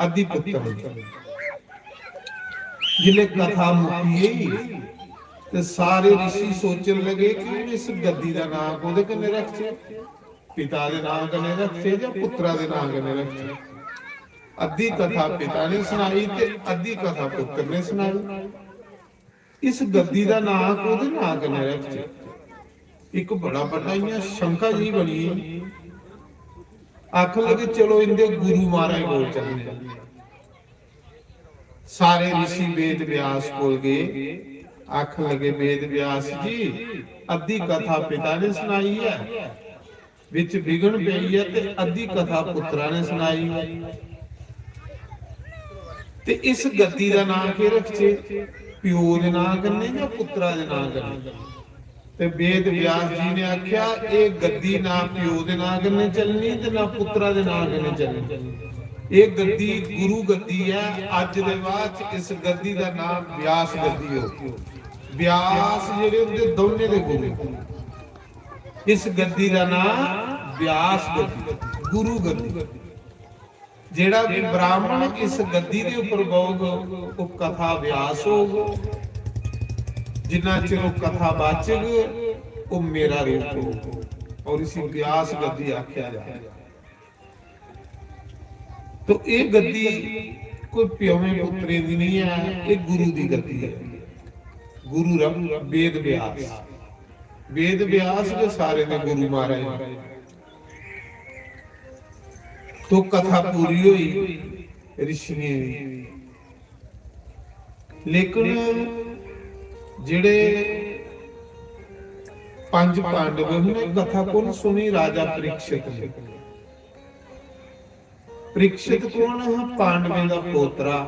अद्धी पुत्र ने। जिसलै कथा मुक्की गेई ते सारे ऋषि सोचन लगे कि हून इस गद्दी दा नांऽ कोह्दे कन्नै रखचै, पिता दे नांऽ कन्नै रखचै जां पुत्रा दे नांऽ कन्नै रखचै। अद्धी कथा पिता ने सनाई ते अद्धी कथा पुत्र ने सनाई। इस गद्दी दा नांऽ कोह्दे नांऽ कन्नै रखचै? इक बड़ा बड्डा इ'यां शंका जेही बनी गेई। आखन लगे, "चलो, इंदे गुरु महाराज कोल चलने आं।" सारे ऋषि वेद व्यास कोल गे। आखन लगे, "वेद व्यास जी, अद्धी कथा पिता ने सनाई ऐ, बिच विघ्न पेई ऐ ते अद्धी कथा पुत्रा ने सनाई ऐ। ते इस गद्दी दा नांऽ केह् रखचै, प्यो दे नांऽ कन्नै जां पुत्रा दे नांऽ कन्नै?" ते वेद व्यास जी ने आखेआ, "एह् गद्दी ना प्यो दे नांऽ कन्नै चलनी ते ना पुत्रा दे नांऽ कन्नै चलनी। एह् गद्दी गुरु गद्दी ऐ। अज्ज दे बाद च इस गद्दी दा नांऽ व्यास गद्दी होग।" व्यास जेह्ड़े उं'दे दौनें दे गुरु। इस गद्दी दा नांऽ व्यास गद्दी, गुरु गद्दी। जेह्ड़ा भी ब्राह्मण इस गद्दी दे उप्पर बौह्ग, ओह् कथा व्यास होग। जिन्ना चिर ओह् कथा बाचग, ओह् मेरा रूप होग। और इसी व्यास गद्दी आखेआ जाए। तो एह् गद्दी कोई प्योमें पुत्तरें दी निं ऐ, एह् गुरु दी गद्दी ऐ। गुरु रब-, वेद व्यास, वेद व्यास गै सारे दे गुरु महाराज न। तो कथा पूरी होई ऋषियें दी, लेकिन जेह्ड़े पंज पांडव हे, उ'नें कथा कु'न सुनी? राजा परीक्षित ने। परीक्षित कौन हा? पांडवें दा पोतरा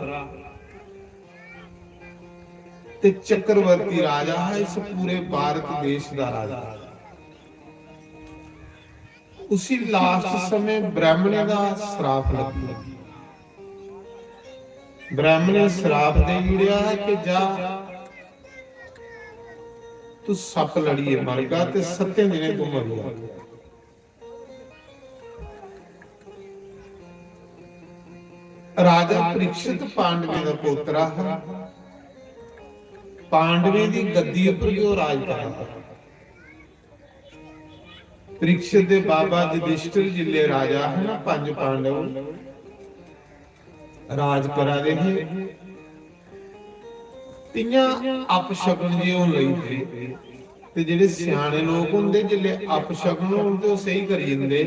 ते चक्रवर्ती राजा हा, इस पूरे भारत देश दा राजा। उसी लास्ट समय ब्राह्मणें दा श्राप लग्गी। ब्राह्मणें श्राप देई ओड़ेआ कि जा, तू सप्प लड़ियै मरगा ते सत्तें दिनें तू मरी जागा। राजा परीक्षित पांडवें दा पोतरा हा। पांडवें दी गद्दी उप्पर गै ओह् राज करा दा। परीक्षित दे बाबा युधिष्ठिर जिसलै राजा हा ना, पंज पांडव राज करा दे हे, इ'यां अपशगन जे होन लगी पे। ते जेह्ड़े स्याने लोक होंदे, जिसलै अपशगन होन ते ओह् स्हेई करी जंदे।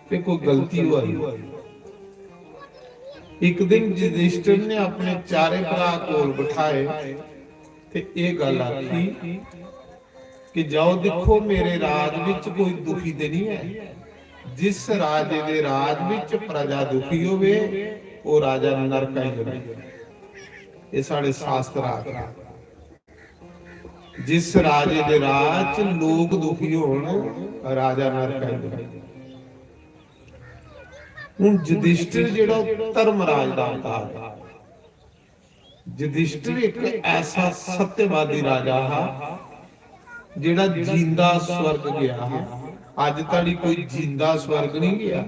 ते कोई गलती होआ दी। इक दिन युधिष्ठिर ने अपने चारे भ्राऽ कोल बठाए ते एह् गल्ल आखी कि जाओ दिक्खो, मेरे राज बिच कोई दुखी ते निं ऐ। जिस राजे दे राज बिच प्रजा दुखी होवे, ओह् राजा नरक आई जंदा। एह् साढ़े शास्त्र आखदे। जिस राजे दे राज च लोक दुखी होन, राजा नरक आई जाए। हून युधिष्ठिर जेह्ड़ा, ओह् धर्मराज दा अवतार है। युधिष्ठिर इक ऐसा सत्यवादी राजा हा, जेह्ड़ा जींदा स्वर्ग गेआ हा। अज्ज धोड़ी कोई जींदा स्वर्ग नहीं गेआ।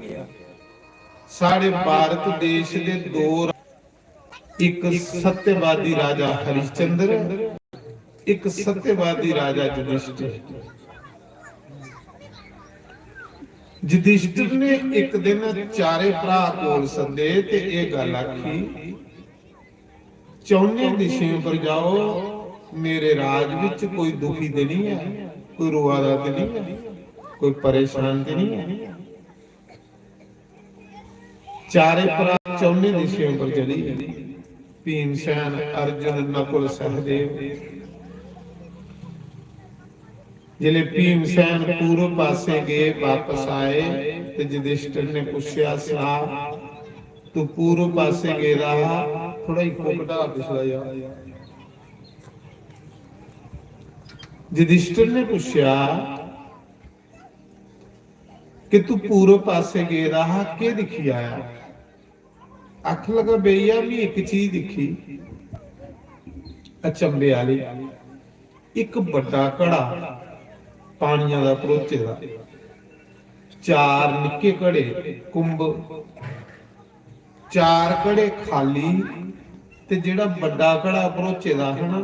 साढ़े भारत देश दे दो, इक सत्यवादी राजा हरिश्चंद्र, इक सत्यवादी राजा युधिष्ठिर। युधिष्ठिर ने इक दिन चारे भ्रा कोल सद्दे ते एह् गल्ल आखी, "चौने दिशें पर जाओ, मेरे राज विच कोई दुखी ते नहीं है, कोई रोआ दा ते नहीं है, कोई परेशान ते नहीं है।" चारे भ्रा चौने दिशें पर चली गे। भीमसेन, अर्जुन, नकुल, सहदेव। जिसले भीमसेन पूर्व पासे गए, वापस आए, ते युधिष्ठिर ने पूछेआ, "सना, तू पूर्व पासे गेदा हा, थोड़ा इक्को घटा पिछला जा।" युधिष्ठिर ने पूछेआ कि तू पूर्व पासे गेदा हा, केह् दिक्खी आया? आखन लगा, "भैया, मैं इक चीज दिक्खी अचंभे आह्ली। इक बड्डा घड़ा पानिया दा भरोचे दा, चार निक्के घड़े, कुंभ, चार घड़े खाली, ते जेह्ड़ा बड्डा घड़ा भरोचे दा हा ना,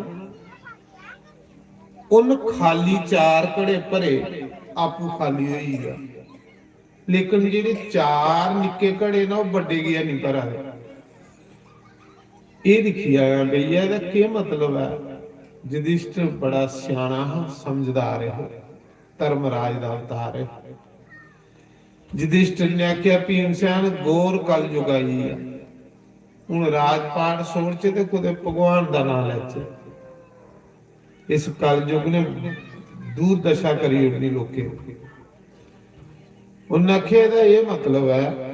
उन्न खाली चार घड़े भरे, आपूं खाली होई गेआ। लेकिन जेह्ड़े चार निक्के घड़े ना, ओह् बड्डे गी हैनी भरा दे।" एह् दिक्खी आया भैया, एह्दा केह् मतलब ऐ? युधिष्ठिर बड़ा स्याना हा, समझदार हा, धर्मराज दा अवतार हा। युधिष्ठिर ने आखेआ, "भीमसेन, घोर कलयुग आई गेआ। हून राजपाट छोड़चै ते कुतै भगवान दा नांऽ लैचै। इस कलयुग ने दुर्दशा करी ओड़नी लोकें दी।" उन्नै आखेआ, "एह्दा एह् मतलब ऐ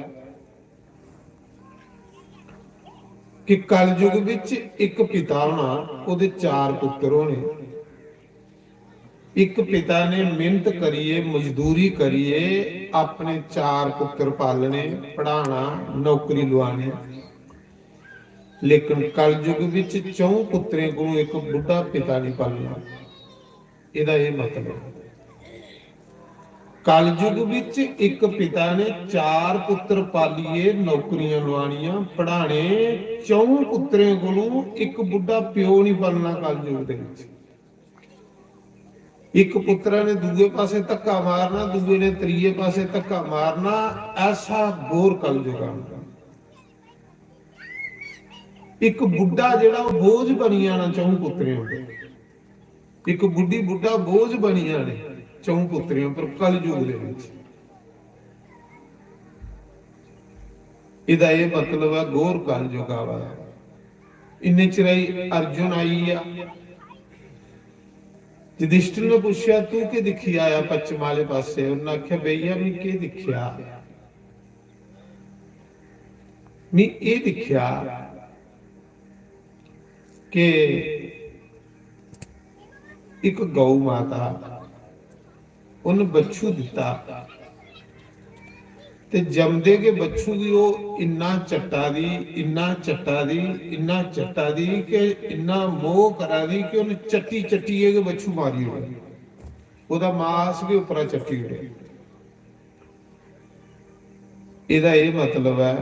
कि कलयुग बिच इक पिता होना, ओह्दे चार पुत्तर होने। इक पिता ने मेहनत करियै, मजदूरी करियै अपने चार पुत्तर पालने, पढ़ाना, नौकरी लुआनी। लेकिन कलयुग बिच च'ऊं पुत्तरें कोलों इक बुड्ढा पिता नहीं पालना।" एह्दा एह् मतलब ऐ। कलयुग बिच इक पिता ने चार पुत्तर पालियै नौकरियां लुआनियां, पढ़ाने, च'ऊं पुत्तरें कोलों इक बुड्ढा प्यो नहीं पालना कलयुग दे बिच। इक पुत्तरा ने दूए पासे धक्का मारना, दूए ने त्रिये पासे धक्का मारना, ऐसा घोर कलयुग आना। इक बुड्ढा जेह्ड़ा, ओह् बोझ बनी जाना च'ऊं पुत्तरें उप्पर। इक बुड्ढी बुड्ढा बोझ बनी जाने च'ऊं पुत्तरें उप्पर कलयुग दे बिच। एह्दा एह् मतलब ऐ, घोर कलयुग आवा दा। इन्ने चिराई अर्जुन आई गेआ। युधिष्ठिर ने पुच्छेआ, "तू केह् दिक्खी आया पच्छम आह्ले पासै?" उन्नै आखेआ, "भैया, में केह् दिक्खेआ? में एह् दिक्खेआ कि इक गौ माता, उन्न बच्छु दित्ता, ते जमदे गै बच्छु गी ओह् इन्ना चट्टा दी, इन्ना चट्टा दी, इन्ना चट्टा दी कि इन्ना मोह् करा दी कि उन्न चट्टी चट्टियै गै बच्छु मारी ओड़ेआ, ओह्दा मास गै उप्परा चट्टी ओड़ेआ।" एह्दा एह् मतलब ऐ,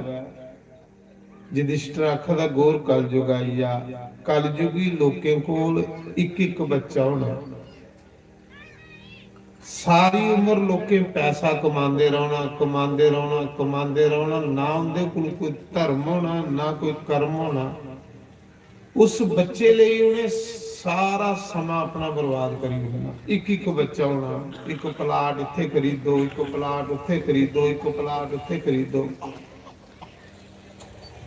युधिष्ठिर आखदा, "घोर कलयुग आई गेआ।" कलयुगी लोकें कोल इक इक बच्चा होना। सारी उम्र लोकें पैसा कमांदे रौह्ना, कमांदे रौह्ना, कमांदे रौह्ना, ना उं'दे कोल कोई धर्म होना, ना कोई कर्म होना। उस बच्चे लेई उ'नें सारा समां अपना बर्बाद करी ओड़ना। इक इक बच्चा होना, इक प्लाट इत्थै खरीदो, इक प्लाट उत्थै खरीदो, इक प्लाट उत्थै खरीदो।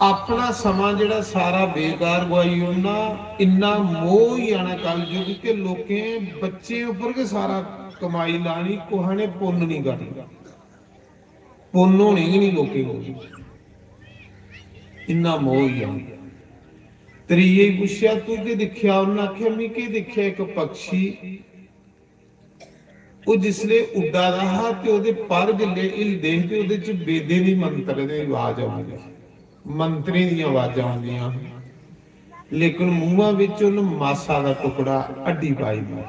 अपना समां जेह्ड़ा सारा बेकार गुआई ओड़ना। इन्ना मोह् होई जाना कलयुग के लोकें बच्चें उप्पर गै सारा कमाई लानी, कुसै ने पुन्न निं करना। पुन्न होने गै निं लोकें कोल, इन्ना मोह् होई जाना। त्रिये गी पुच्छेआ, "तू केह् दिक्खेआ?" उन्नै आखेआ, "में केह् दिक्खेआ, इक पक्षी, ओह् जिसलै उड्डा दा हा ते ओह्दे पर जिसलै हिलदे हे ते ओह्दे च वेदें दी मंत्र दी आवाज औंदी ही, मंत्रें दियां आवाजां औंदियां हियां, लेकिन मूंहा बिच उन्न मासा दा टुकड़ा हड्डी पाई दी।"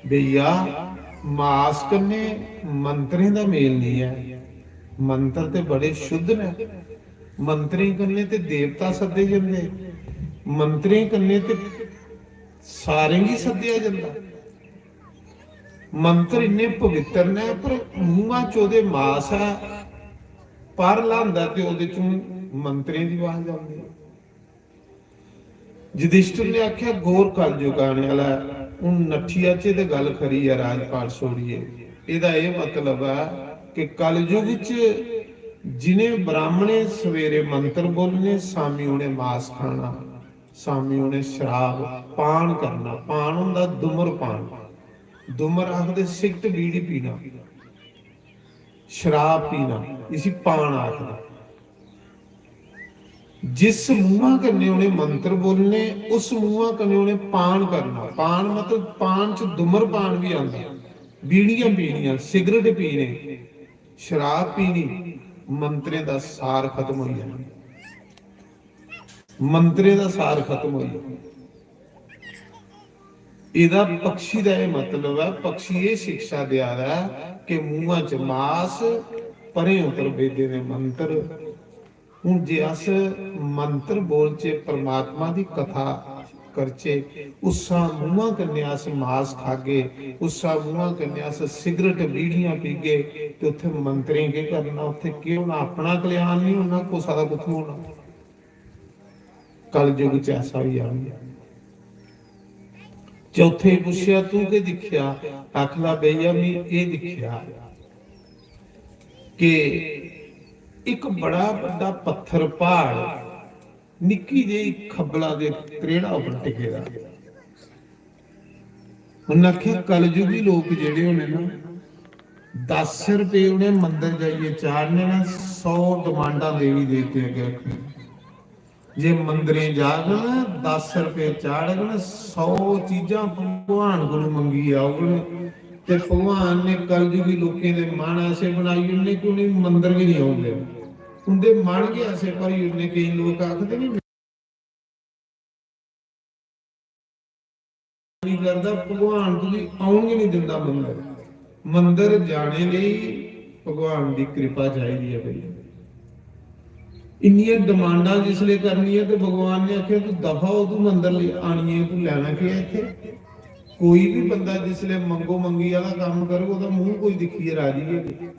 भैया, मास कन्नै मंत्रें दा मेल निं ऐ। मंत्र ते बड़े शुद्ध न। मंत्रें कन्नै ते देवता सद्दे जंदे, मंत्रें कन्नै ते सारें गी सद्देआ जंदा। मंत्र इन्ने पवित्र न, पर मूंहा च ओह्दे मास ऐ, पर ल्हांदा ते ओह्दे चों मंत्रें दी आवाज औंदी ऐ। युधिष्ठिर ने आखेआ, "घोर कलयुग आने आह्ला ऐ, हून नट्ठी जाचै ते गल्ल खरी ऐ, राजपाट छोड़ियै।" एह्दा एह् मतलब ऐ कि कलयुग च जिनें ब्राह्मणें सवेरे मंत्र बोलने, शामी उनें मास खाना, शामी उनें शराब पान करना। पान होंदा धूम्रपान, धूम्र आखदे सिगरट बीड़ी पीना, शराब पीना, इसी पान आखदे। जिस मुंहा कन्नै उनें मंत्र बोलने, उस मुंहा कन्नै उनें पान करना। पान मतलब पान च धूम्रपान बी आंदा, बीड़ियां पीनियां, सिगरट पीने, शराब पीनी, मंत्रें दा सार खत्म होई जाना, मंत्रें दा सार खत्म होई जाना। एह्दा पक्षी दा एह् मतलब ऐ, पक्षी एह् शिक्षा देआ दा ऐ कि मुंहा च मास, परें उप्पर वेदें दे मंत्र। हून जे अस मंत्र बोलचे, परमात्मा दी कथा करचे, उस्सा मुंहा कन्नै अस मास खागे, उस्सा मुंहा कन्नै अस सिगरट, बीड़ियां पीगे, ते उत्थै मंत्रें केह् करना, उत्थै केह् होना? अपना कल्याण निं होना, कुसा दा कुत्थूं होना? कलयुग च ऐसा होई जाना। चौथे गी पुच्छेआ, "तू केह् दिक्खेआ?" आखदा, "भैया, में एह् दिक्खेआ कि इक बड़ा बड्डा पत्थर, प्हाड़, निक्की जेही खब्बला दे त्रेड़ा उप्पर टिके दा।" उन्नै आखेआ, "कलयुगी लोक जेह्ड़े होने ना, दस रपेऽ उ'नें मंदर जाइयै चाढ़ने ना, सौ डिमांडां देवी देवतें अग्गें रक्खनियां। जे मंदरें जाङन, दस रपेऽ चाढ़ङन, सौ चीजां भगवान कोलू मंगियै औङन।" ते भगवान ने कलयुगी लोकें दे मन ऐसे बनाई ओड़ने कि उ'नेंगी मंदर गै निं औंदे। उं'दे मन गै ऐसे भरी ओड़ने। केईं लोक आखदे नी, नहीं करदा, भगवान तुगी औन गै नहीं दिंदा मंदर। मंदर जाने लेई भगवान दी कृपा चाहिदी ऐ भाई। इन्नियां डिमांडां जिसले करनियां ते भगवान ने आखेआ, "तू दफा हो, तू मंदर ले-, आनियै तू लैना केह् ऐ इत्थै?" कोई भी बंदा जिसले मंगो मंगी आह्ला कम्म करग, ओह्दा मूंह कोई दिक्खियै राजी गै नेईं।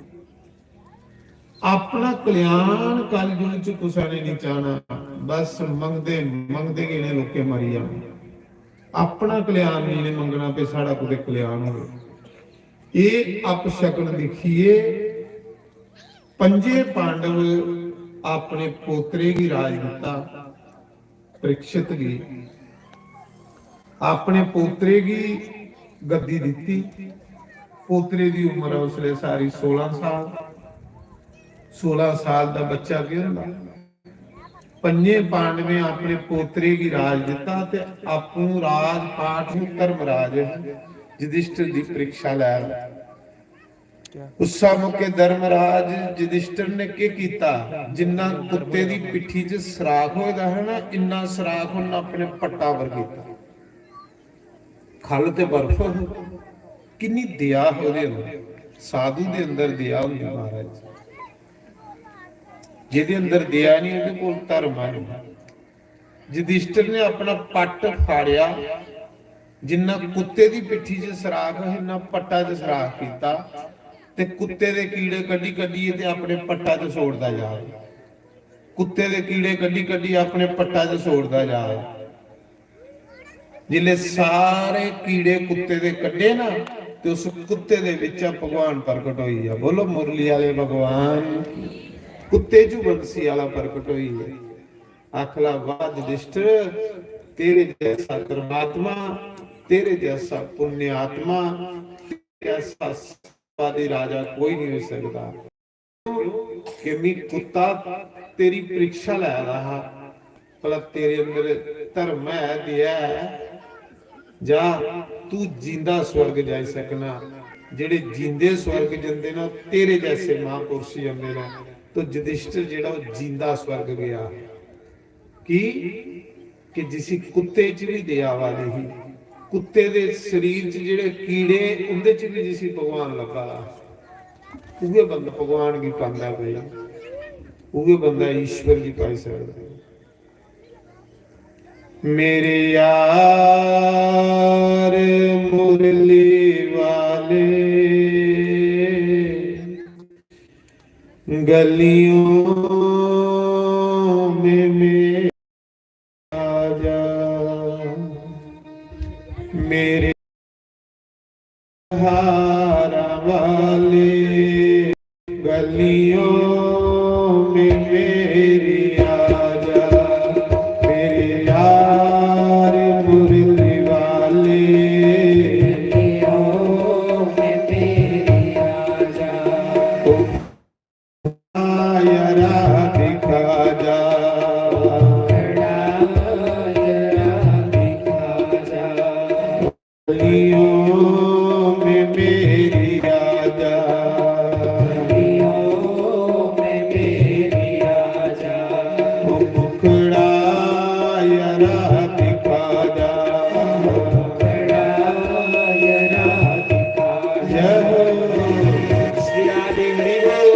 अपना कल्याण कलयुग च कुसै ने नहीं चाहना, बस मंगदे मंगदे गै इ'नें लोकें मरी जाना। अपना कल्याण नहीं इ'नें मंगना कि साढ़ा कुतै कल्याण होवे। एह् अपशकन दिक्खियै पंजे पांडव अपने पोतरे गी राज दित्ता। परीक्षित गी अपने पोतरे गी गद्दी दित्ती। पोतरे दी उम्र उसलै सारी सोलां साल। सोलां साल दा बच्चा केह् होंदा? पंजे पांडवें अपने पोतरे गी राज दित्ता ते आपूं राजपाट धर्मराज युधिष्ठिर दी परीक्षा लै। उस्सा मौके धर्मराज युधिष्ठिर ने केह् कीता? जिन्ना कुत्ते दी पिट्ठी च सराख होए दा हा ना, इन्ना सराख उन्ना अपने पट्टा पर कीता। खल ते बर्फ ही, किन्नी दया ही ओह्दे अंदर। साधु दे अंदर दया होंदी महाराज, जेह्दे अंदर दया नहीं, ओह्दे कोल धर्म है नहीं। युधिष्ठिर ने अपना पट्ट फाड़ेआ, जिन्ना कुत्ते दी पिट्ठी च सराख ही, इन्ना पट्टा च सराख कीता ते कुत्ते दे कीड़े कड्ढी कड्ढियै ते अपने पट्टा च सोड़दा जा। कुत्ते दे कीड़े कड्ढी कड्ढियै अपने पट्टा च सोड़दा जा। जिसले सारे कीड़े कुत्ते दे कड्ढे ना, ते उस कुत्ते दे बिच्चा भगवान प्रकट होई गेआ। बोलो, मुरली आह्ले भगवान की। कुत्ते च बंसी आह्ला प्रकट होई गेआ। आखला, "वाह युधिष्ठिर, तेरे जैसा धर्मात्मा, तेरे जैसा पुण्यात्मा, तेरे जैसा सत्यवादी राजा कोई नहीं हो सकता।" कि मी कुत्ता तेरी परीक्षा लै दा हा, भला तेरे अंदर धर्म है ते है, जा, तू जींदा स्वर्ग जाई सकना। जेह्ड़े जींदे स्वर्ग जंदे न, तेरे जैसे महापुरुष जंदे न। तो युधिष्ठिर जेह्ड़ा, ओह् जींदा स्वर्ग गेआ। की? कि जिसी कुत्ते च बी दया आवा दी ही, कुत्ते दे शरीर च जेह्ड़े कीड़े, उं'दे च बी जिसी भगवान लब्भा दा, उ'ऐ बंदा भगवान गी पांदा भाई, उ'ऐ बंदा ईश्वर गी पाई सकदा। मेरे यार मुरली वाले, गलियों में मेरे आजा, मेरे हारा वाले, गलियों में मेरी आजा, मेरे यार मुरली वाले। गलियों में मेरी आजा। ओ यारा दिखा जा। खड़ा यारा दिखा जा। गलियों में मेरी आजा। गलियों में मेरी आजा। ओ मुखड़ा यारा दिखा जा। मुखड़ा यारा दिखा जा। जय हो। श्री राधे हरि बोल।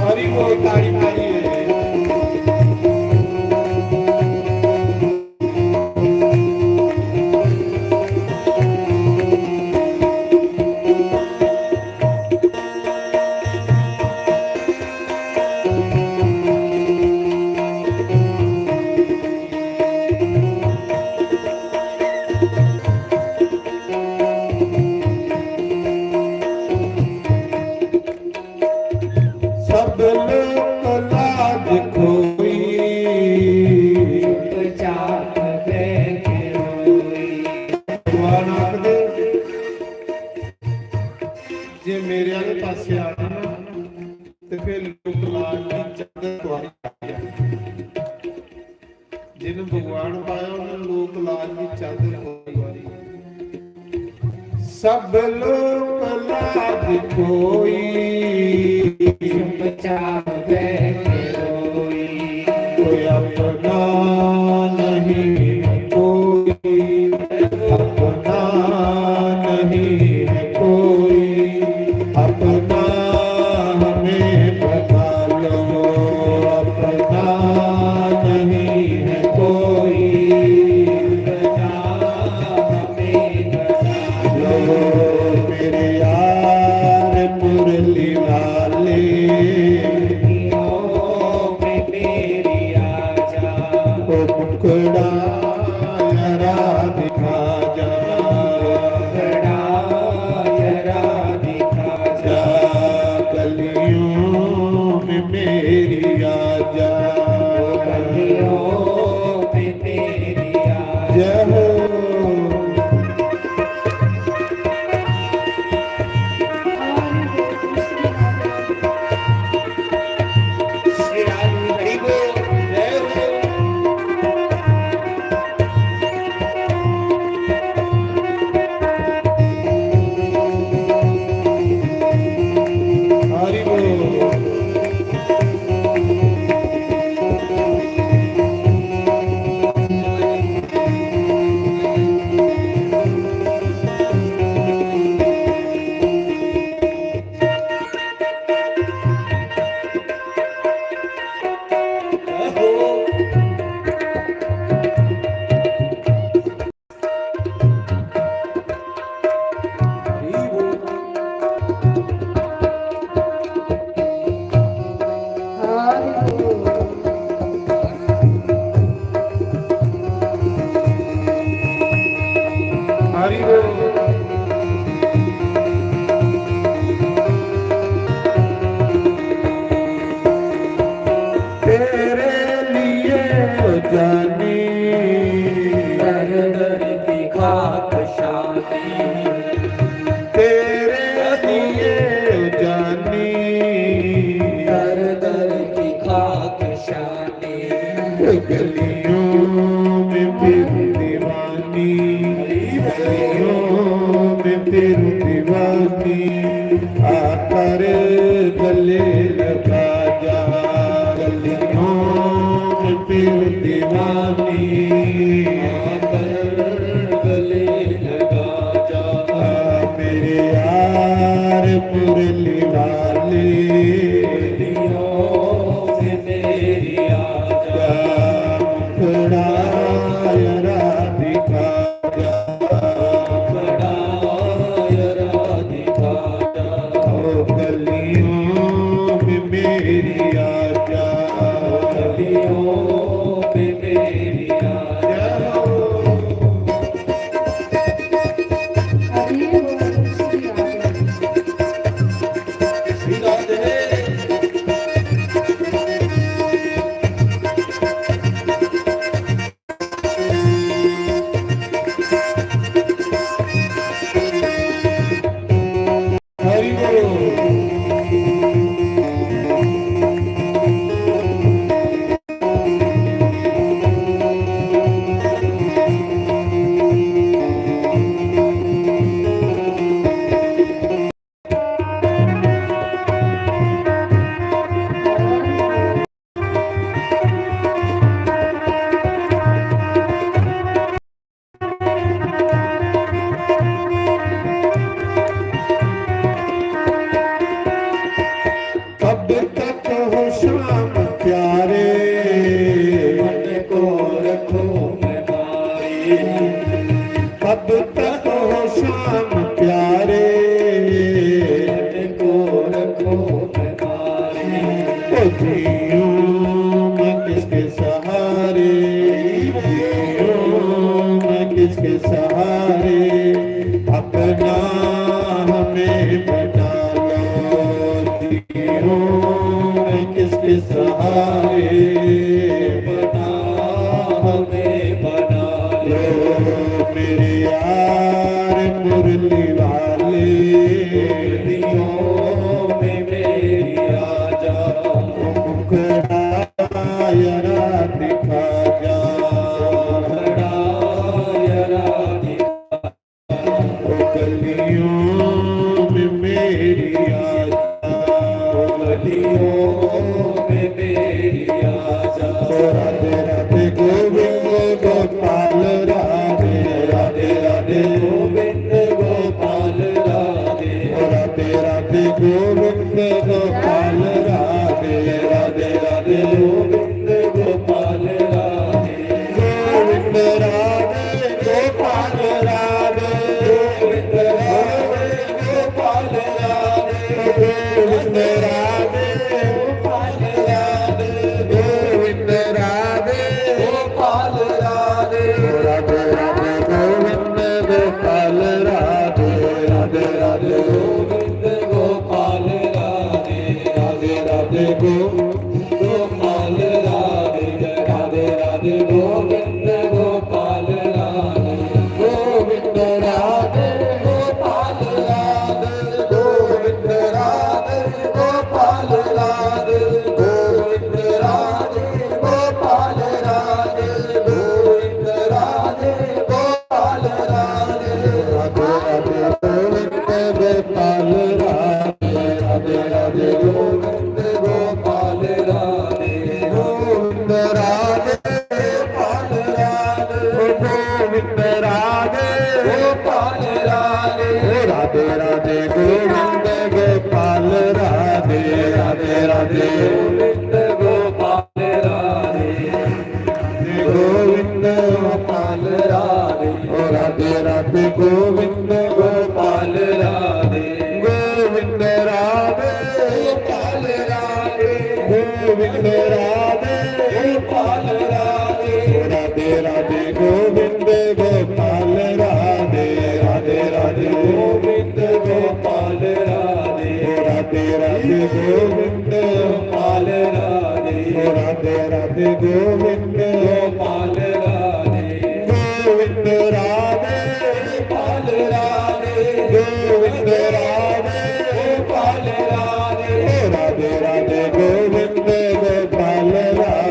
हरि बोल, ताड़ी मारिए। सब लोक लाज खोई, चुपचाप बैठे रोई। भगवान आखदे, जे मेरे आह्ले पासे आना ना, ते फिर लोक लाज दी चादर तुआरी। जिन भगवान पाया, उन्हें लोक लाज की चादर ओढ़ी। सब लोक लाज खोई, चुपचाप बैठे रोई। कोई अपना नहीं है कोई, अपना नहीं है कोई, अपना हमें बता लो, अपना नहीं है कोई। लो मेरे यार मुरली वाले, ओ मुखड़ा यारा दिखा जा, मुखड़ा यारा दिखा जा, गलियों में मेरी आजा, गलियों में मेरी आजा। जय हो। श्री राम हरि बोल, जय हो। हरि बोल। हरि बोल। गलियों में फिर दीवानी, गलियों में फिर दीवानी, आकर गले लगा जा। गलियों में फिर दीवानी, आकर गले लगा जा। मेरे यार मुरली वाले, गलियों में मेरी आजा। मुखड़ा जरा दिखा जा, मुखड़ा जरा दिखा जा। ओ गलियों में मेरी आजा, गलियों में मेरी आजा। कब तक हो शाम प्यारे, मन को रखो मैं मारे। कब तक हो शाम प्यारे, मन को रखो मैं मारे। ओ जियूं मैं किसके सहारे, जियूं मैं किसके सहारे, अपना हमें बना लो। जीऊं मैं किसके सहारे, बना हमें बना लो। मेरे यार मुरली वाले, गलियों में मेरी आजा। मुखड़ा जरा दिखा जा, मुखड़ा जरा दिखा। ओ गलियों में मेरी आजा, ओ गलियों में मेरी आजा। ओ राधे राधे गोविंद गोपाल राधे, राधे राधे गोविंद गोपाल राधे। ओ राधे राधे गोविंद गोपाल राधे, राधे राधे गोविंद गोपाल राधे। गोविंद राधे गोपाल राधे, गोविंद राधे गोपाल राधे, गोविंद राधे गोपाल राधे, गोविंद राधे गोपाल राधे। राधे राधे गोविंद गोपाल राधे, राधे राधे गोविंद गोपाल राधे, राधे राधे गो गोपाल राधे, जय राधे राधे गोविंद गोपाल राधे, गोविंद राधे गोपाल राधे, गोविंद राधे गोपाल राधे, गोविंद राधे गोपाल राधे, गोविंद राधे गोपाल राधे, राधे राधे गोविंद गोपाल राधे। राधे राधे गोविंद गोपाल राधे, गोविंद राधे गोपाल राधे, गोविंद राधे गोपाल राधे। राधे राधे गोविंद गोपाल राधे, राधे राधे गोविंद गोपाल राधे। गोविंद गोपाल राधे, ओ राधे राधे गोविंद गोपाल राधे, गोविंद राधे गोपाल राधे, गोविंद राधे गोपाल राधे, ओ राधे राधे गोविंद गोपाल राधे, राधे राधे गोविंद गोपाल राधे, ओ राधे राधे गोविंद गोपाल राधे, ओ राधे राधे गोविंद गोपाल राधे, गोविंद राधे गोपाल राधे, गोविंद राधे गोपाल राधे, ओ राधे राधे गोविंद गोपाल राधे।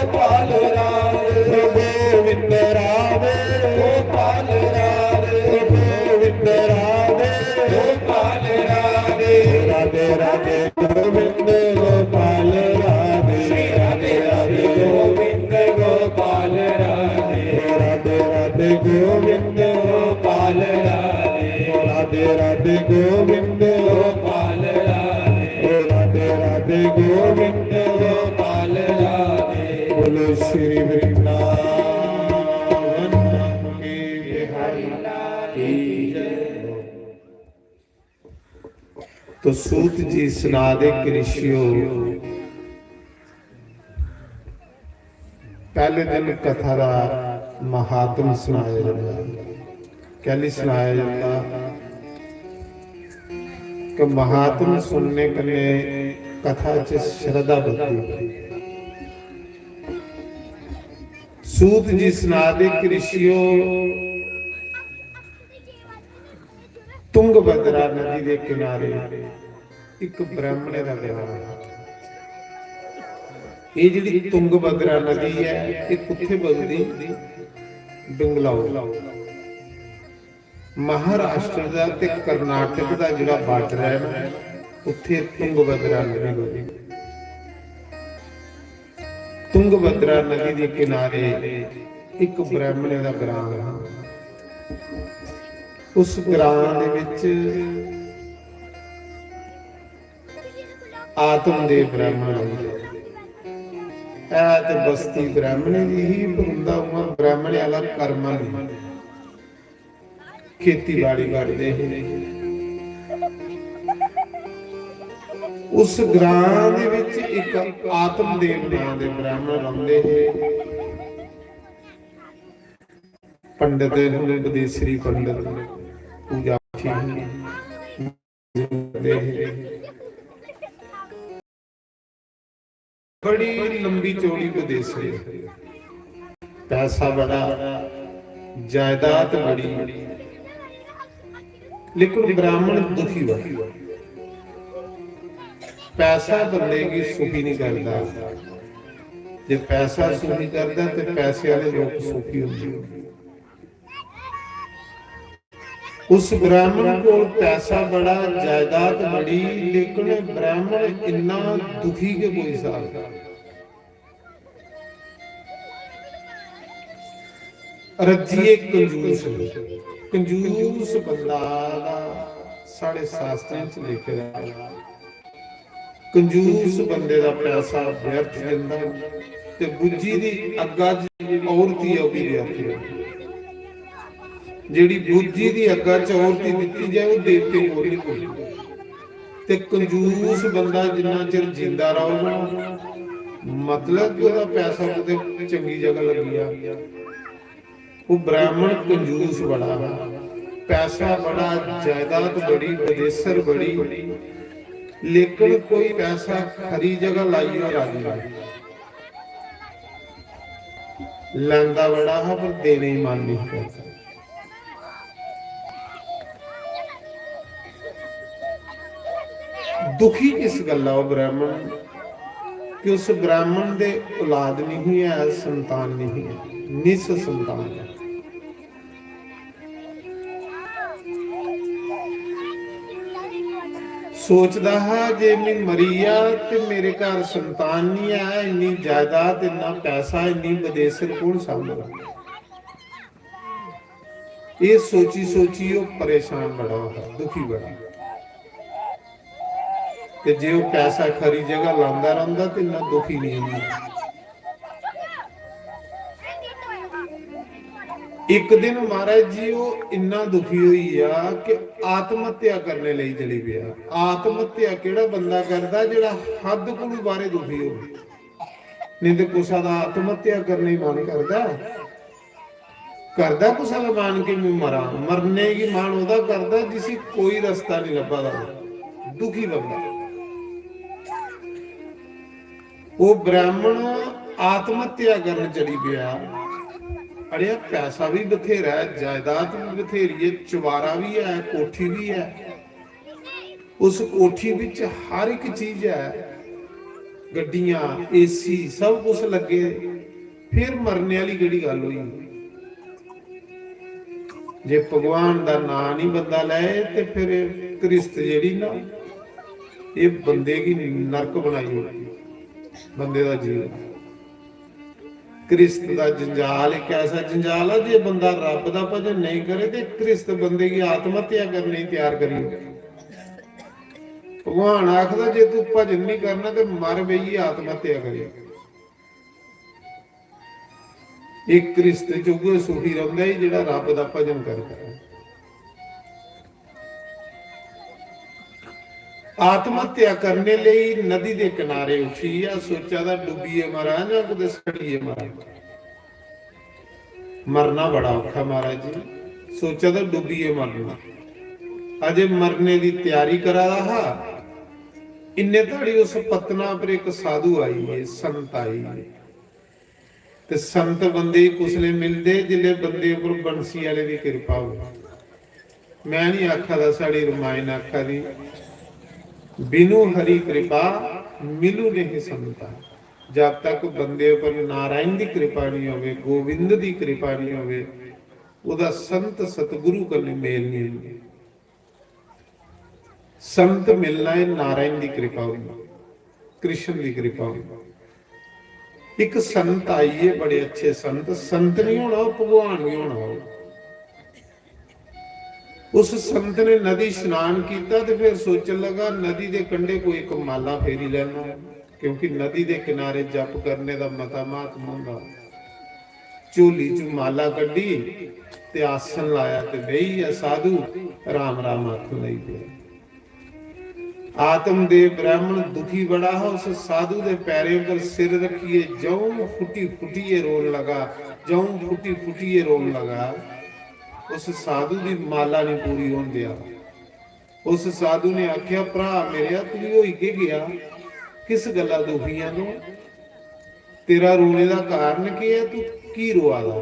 गोपाल राधे, गोविंद राधे, गोपाल राधे, गोविंद राधे, गोपाल राधे। राधे राधे गोविंद गोपाल राधे। श्री राधे राधे गोविंद गोपाल राधे। राधे राधे गोविंद गोपाल राधे। राधे राधे गोविंद गोपाल राधे। राधे राधे गोविंद गोपाल राधे। बोलो श्री वृंदावन के बिहारी लाल की जय। तो सूत जी सुना दे कि ऋषियो, पहले दिन कथा दा महात्म सुनाया जंदा। कैली सुनाया जंदा कि महात्म सुनने कन्नै कथा च श्रद्धा बधदी। सूत जी सुना दे कि ऋषियो, तुंगभद्रा नदी दे किनारे इक ब्राह्मणे दा ग्रां ऐ। एह् जेह्ड़ी तुंगभद्रा नदी ऐ, एह् कुत्थै बगदी? बंगलौर। महाराष्ट्र दा ते कर्नाटक दा जेह्ड़ा border ऐ ना, उत्थै तुंगभद्रा नदी बगदी। तुंगभद्रा नदी दे किनारे इक ब्राह्मणे दा ग्रां हा। उस ग्रां दे विच आत्मदेव ब्राह्मण रौंह्दे। है ते बस्ती ब्राह्मणे दी ही, पर उंदा उ'आं ब्राह्मणे आह्ला कर्म नेईं। खेतीबाड़ी करदे हे। उस ग्रां दे विच इक आत्मदेव नां दे ब्राह्मण रौंह्दे हे। पंडित हे, बदेसरी पंडित, पूजा पाठी करदे हे। बड़ी लंबी चौड़ी बदेसरी, पैसा बड़ा, जायदाद बड़ी, लेकिन ब्राह्मण दुखी बड़ा। पैसा बंदे गी सुखी नहीं करता। जे पैसा सुखी करता ते पैसे वाले लोग सुखी होंदे। उस ब्राह्मण कोल पैसा बड़ा, जायदाद बड़ी, लेकिन ब्राह्मण इन्ना दुखी के कोई हिसाब नहीं। रज्जिए कंजूस, कंजूस बंदा दा साढ़े शास्त्रें च लिखे दा। कंजूस बंदे दा पैसा व्यर्थ जंदा ते बुज्झी दी अग्गा च औरती ऐ, ओह् बी व्यर्थ जंदी। जेह्ड़ी बुज्झी दी अग्गा च औरती दित्ती जाए, ओह् देवते कोल नहीं पुजदी। ते कंजूस बंदा जिन्ना चिर जिंदा रौह्ग, मतलब कि ओह्दा पैसा कुतै चंगी जगह लग्गी जा। वो ब्राह्मण कंजूस बड़ा हा, पैसा बड़ा, जायदाद बड़ी, बदेसर बड़ी, लेकिन कोई पैसा खरी जगह लाइयै राजी नहीं। लैंदा बड़ा हा, पर देने ही मन नहीं करता। दुखी किस गल्ला ओह् ब्राह्मण, कि उस ब्राह्मण दे औलाद नहीं है, संतान नहीं है, निस संतान है। सोचदा हा जे में मरी गेआ ते मेरे घर संतान नहीं है, इन्नी जायदाद, इन्ना पैसा, इन्नी बदेसर कौन सांभदा? एह् सोची सोची ओह् परेशान बड़ा होंदा, दुखी बड़ा। ते जे ओह् पैसा खरी जगह लांदा रौंह्दा ते इन्ना दुखी नहीं होंदा। इक दिन महाराज जी ओह् इन्ना दुखी होई गेआ कि आत्म हत्या करने लेई चली पेआ। आत्म हत्या केह्ड़ा बंदा करदा जेह्ड़ा हद कोलू बाहरे दुखी होवे? नहीं ते कुसा दा आत्म हत्या करने गी मन करदा? करदा कुसै दा मन कि मैं मरां? मरने गी मन ओह्दा करदा जिसी कोई रस्ता नहीं लब्भा दा, दुखी बंदा। ओह् ब्राह्मण आत्म हत्या करन चली पेआ। अड़ेआ, पैसा भी बथेरा ऐ, जायदाद भी बथेरी ऐ, चवारा भी ऐ, कोठी भी ऐ। उस कोठी बिच हर इक चीज ऐ, गड्डियां, एसी, सब कुछ लग्गे। फिर मरने आह्ली केह्ड़ी गल्ल होई? जे भगवान दा नांऽ निं बंदा लैए ते फिर एह् क्रिस्त जेह्ड़ी ना, एह् बंदे गी नरक बनाई ओड़दी, बंदे दा जीवन। क्रिस्त दा जंजाल इक ऐसा जंजाल ऐ, जे बंदा रब्ब दा भजन नेईं करे ते क्रिस्त बंदे गी आत्म हत्या करने गी त्यार करी ओड़े। भगवान आखदा, "जे तू भजन निं करना ते मर बेहियै आत्म हत्या करी।" एह् क्रिस्त च उ'ऐ सुखी रौंह्दा ऐ जेह्ड़ा रब्ब दा भजन करदा ऐ। आत्म हत्या करने लेई नदी दे किनारे उठी गेआ, सोचा दा डुब्बियै मरां जां कुतै सड़ियै मरां। मरना बड़ा औखा महाराज जी, सोचा दा डुब्बियै मरना। अजे मरने दी त्यारी करा दा हा, इन्ने धड़ी उस पत्तना पर इक साधु आई गे, संत आई गे। ते संत बंदे गी कुसलै मिलदे? जिसलै बंदे उप्पर बंसी आह्ले दी किरपा होऐ। मैं निं आखा दा, साढ़ी रमायण आखा दी, "बिनु हरि कृपा मिलु नहीं संता।" जब तक बंदे उप्पर नारायण दी कृपा निं होवे, गोविंद दी कृपा निं होवे, ओह्दा संत सतगुरु कन्नै मेल निं होंदा। संत मिलना एह् नारायण दी कृपा होंदी, कृष्ण दी कृपा होंदी। इक संत आई गे, बड़े अच्छे संत, संत निं होना, ओह् भगवान गै होना। ओह्, उस संत ने नदी स्नान कीता ते फिर सोचन लगा, "नदी दे कंढे कोई इक माला फेरी लैना।" क्योंकि नदी दे किनारे जप करने दा मता महात्म होंदा। झोली चों माला कड्ढी ते आसन लाया ते बेही गेआ साधु, राम राम आखन लगी पेआ। आत्मदेव ब्राह्मण दुखी बड़ा हा, उस साधु दे पैरें पर सिर रखियै जौं फुटी फुटियै रोन लगा, जौं फुटी फुटियै रोन लगा। उस साधु दी माला नहीं पूरी होन देआ। उस साधु ने आखेआ, "भ्रा मेरेआ, तुगी होई केह् गेआ? किस गल्ला दुखी ऐ तूं? तेरा रोने दा कारण केह् ऐ? तू की रोआ दा?"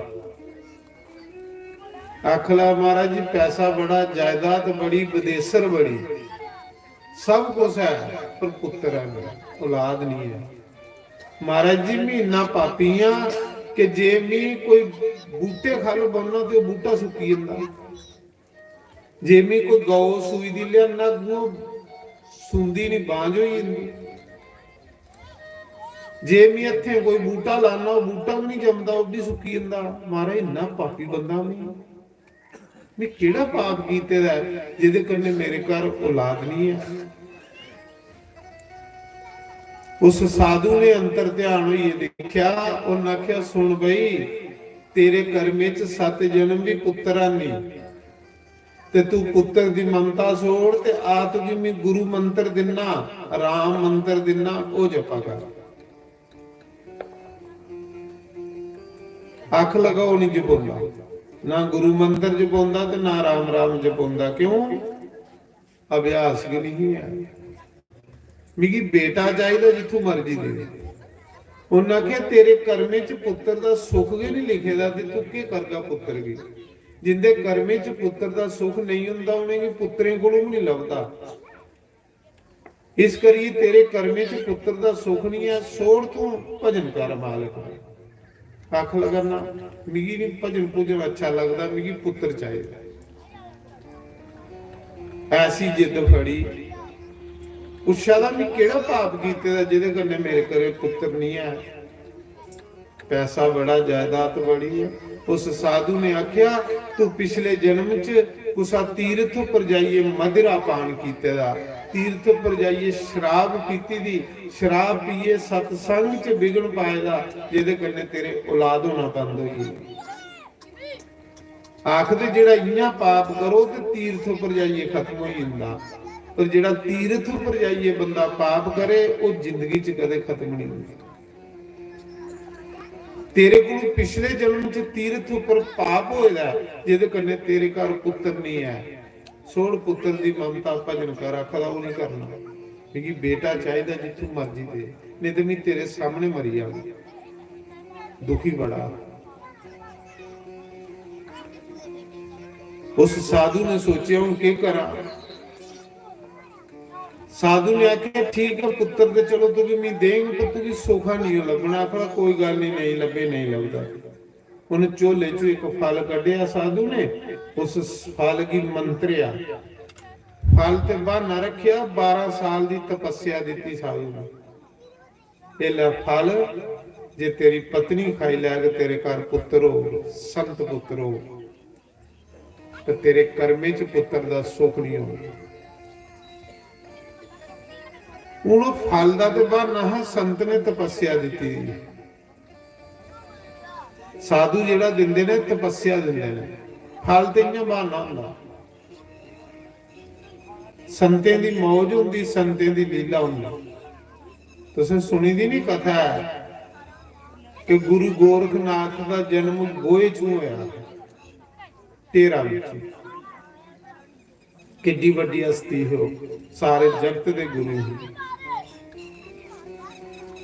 आखन लगा, "महाराज जी, पैसा बड़ा, जायदाद बड़ी, बदेसर बड़ी, सब कुछ ऐ, पर पुत्तर ऐ मेरा, औलाद नहीं ऐ। महाराज जी, मैं इन्ना पापी आं कि जे मैं कोई बूटे ख'ल्ल बौह्ना ते ओह् बूटा सुक्की जंदा।" जे मैं कोई गौ सूई दी लेआना, अग्गुआं सुनदी निं, बांझ होई जंदी। जे मैं हत्थें कोई बूटा लाना, ओह् बूटा बी निं जमदा, ओह् बी सुक्की जंदा। महाराज, इन्ना पापी बंदा मैं, मैं केह्ड़ा पाप कीते दा ऐ, जेह्दे कन्नै मेरे घर औलाद निं ऐ? उस साधु ने अंतर ध्यान होइयै दिक्खेआ, उन्न आखेआ, "सुन बई, तेरे कर्मे च सत्त जन्म बी पुत्तर हानी, ते तू पुत्तर दी ममता छोड़, ते आ तुगी मैं गुरु मंत्र दिन्ना, राम मंत्र दिन्ना, ओह् जपा कर।" आख लगा, ओह् निं जपोंदा, ना गुरु मंत्र जपोंदा ते ना राम राम जपोंदा। क्यों? अभ्यास गै निं ऐ। "मिगी बेटा चाहिदा, जित्थूं मर्जी दे।" उन्नै आखेआ, "तेरे कर्में च पुत्तर दा सुख गै निं लिखे दा, ते तूं केह् करगा पुत्तर गी? जिंदे कर्में च पुत्तर दा सुख नेईं होंदा, उ'नेंगी पुत्तरें कोलों बी निं लभदा। इस करियै तेरे कर्में च पुत्तर दा सुख निं ऐ, छोड़ तूं, भजन कर मालक दा।" आख लगा, "ना, मिगी निं भजन भुजन अच्छा लगदा, मिगी पुत्तर चाहिदा।" ऐसी जिद्द फड़ी, पुच्छा दा, "मैं केह्ड़ा पाप कीते दा जेह्दे कन्नै मेरे घरे पुत्तर निं ऐ? पैसा बड़ा, जायदाद बड़ी ऐ।" उस साधु ने आखेआ, "तू पिछले जन्म च कुसा तीर्थ उप्पर जाइयै मदिरा पान कीते दा, तीर्थ उप्पर जाइयै शराब पीती दी, शराब पीए सत्संग च विघ्न पाए दा, जेह्दे कन्नै तेरे औलाद होना बंद होई गेई।" आखदे जेह्ड़ा इ'यां पाप करो ते तीर्थ उप्पर जाइयै खत्म होई जंदा, पर जेह्ड़ा तीर्थ उप्पर जाइयै बंदा पाप करे, ओह् जिंदगी च कदें खत्म नहीं होंदा। तेरे कोल पिछले जन्म च तीर्थ उप्पर पाप होए दा ऐ, जेह्दे कन्नै तेरे घर पुत्तर नहीं ऐ। छोड़ पुत्तर दी ममता, भजन कर। आखा दा, "ओह् नहीं करना, मिगी बेटा चाहिदा, जित्थूं मर्जी दे, नहीं ते मैं तेरे सामने मरी जाना।" दुखी बड़ा। उस साधु ने सोचेआ, "हून केह् करां?" साधु ने आखेआ, "ठीक ऐ पुत्तर, ते चलो तुगी मैं देंग, पर तुगी सोखा नहीं लब्भना।" आखदा, "कोई गल्ल नहीं, नहीं लब्भे, नहीं लब्भदा।" उन झोले चों इक फल कड्ढेआ साधु ने, उस फल गी मंत्रेआ, फल ते ब्हाना रखेआ, बारां साल दी तपस्या दित्ती साधु ने। "एह् लै फल, जे तेरी पत्नी खाई लैग, तेरे घर पुत्तर होग, संत पुत्तर होग, ते तेरे कर्में च पुत्तर दा सुख नहीं होग।" हून ओह् फल दा ते ब्हाना हा, संत ने तपस्या दित्ती दी। साधु जेह्ड़ा दिंदे ने, तपस्या दिंदे ने, फल ते इ'यां ब्हाना होंदा। संतें दी मौज होंदी, संतें दी लीला होंदी। तुसें सुनी दी नी कथा ऐ कि गुरु गोरखनाथ दा जन्म गोहे च होया, ढेरा बिच। किड्डी बड्डी हस्ती ही ओह्, सारे जगत दे गुरु ही।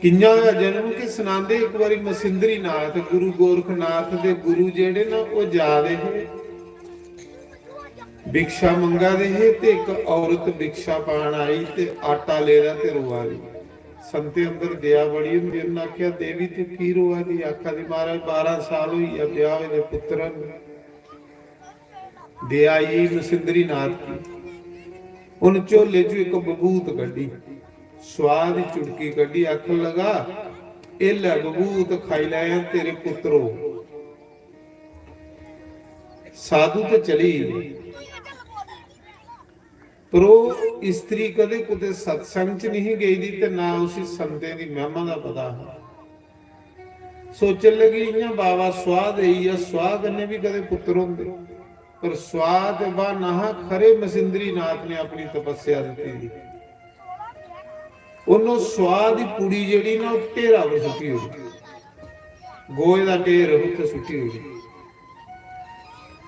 कि'यां होया जन्म कि सनांदे, इक बारी मसिंदरी नाथ, गुरु गोरखनाथ दे गुरु जेह्ड़े न, ओह् जा दे हे, भिक्षा मंगा दे हे ते इक औरत भिक्षा पान आई ते आटा लेदा ते रोआ दी। संते अंदर दया बड़ी होंदी, उन्नै आखेआ, "देवी, तू की रोआ दी?" आखा दी, "महाराज, बारां साल होई गेआ ब्याह होए दे, पुत्तर न।" दया आई मसिंदरी नाथ की। उन झोले चों इक बबूत कड्ढी, स्वाह दी चुटकी कड्ढी, आखन लगा, "एह लै बबूत, खाई लै, तेरे पुत्तर हो।" साधु ते चली गे, पर ओह स्त्री कदें कुतै सत्संग च नहीं गेई दी ते ना उसी संतें दी महिमा दा पता हा। सोचन लगी, "इ'यां बाबा स्वाह देई गेआ, स्वाह कन्नै बी कदें पुत्तर होंदे।" पर स्वाह ते ब्हाना हा, खरे मसिंदरी नाथ ने अपनी तपस्या दित्ती दी। उन्हों स्वाह दी पुड़ी जेह्ड़ी ना, ओह् ढेरा पर सुट्टी ओड़ी, गोहे दा ढेर उत्थै सुट्टी ओड़ी।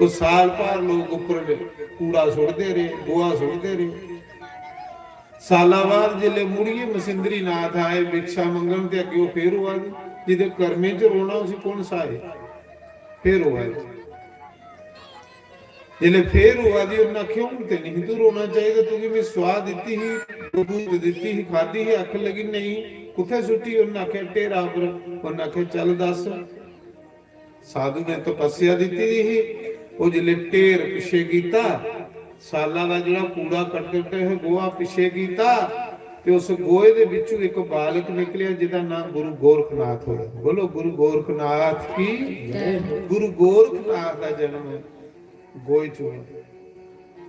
ओह् साल भर लोक उप्पर कूड़ा सुट्टदे रेह्, गोहा सुट्टदे रेह्। साला बाद जिसलै मुड़ियै मसिंदरी नाथ आए भिक्षा मंगन, ते अग्गें ओह् फेर होआ दी, जेह्दे कर्में च रोना उसी कु'न स्हाए? फेर होआ दी। जिसलै फेर होआ दी, उन्नै आखेआ, "हून ते नहीं तू रोना चाहिदा, तुगी में स्वाह दित्ती ही, बबूत दित्ती ही, खाद्धी ही।" आखन लगी, "नेईं, कुत्थै सुट्टी?" उन्नै आखेआ, "ढेरा पर।" उन्नै आखेआ, "चल दस्स।" साधु ने तपस्या दित्ती दी ही, ओह् जिसलै ढेर पिच्छे कीता, साला दा जेह्ड़ा कूड़ा कट्टे हे, गोहा पिच्छे कीता, ते उस गोहे दे बिच्चों इक बालक निकलेआ, जेह्दा नांऽ गुरु गोरखनाथ होया। बोलो, गुरु गोरखनाथ की जय। गुरु गोरखनाथ दा जन्म गोहे च होया।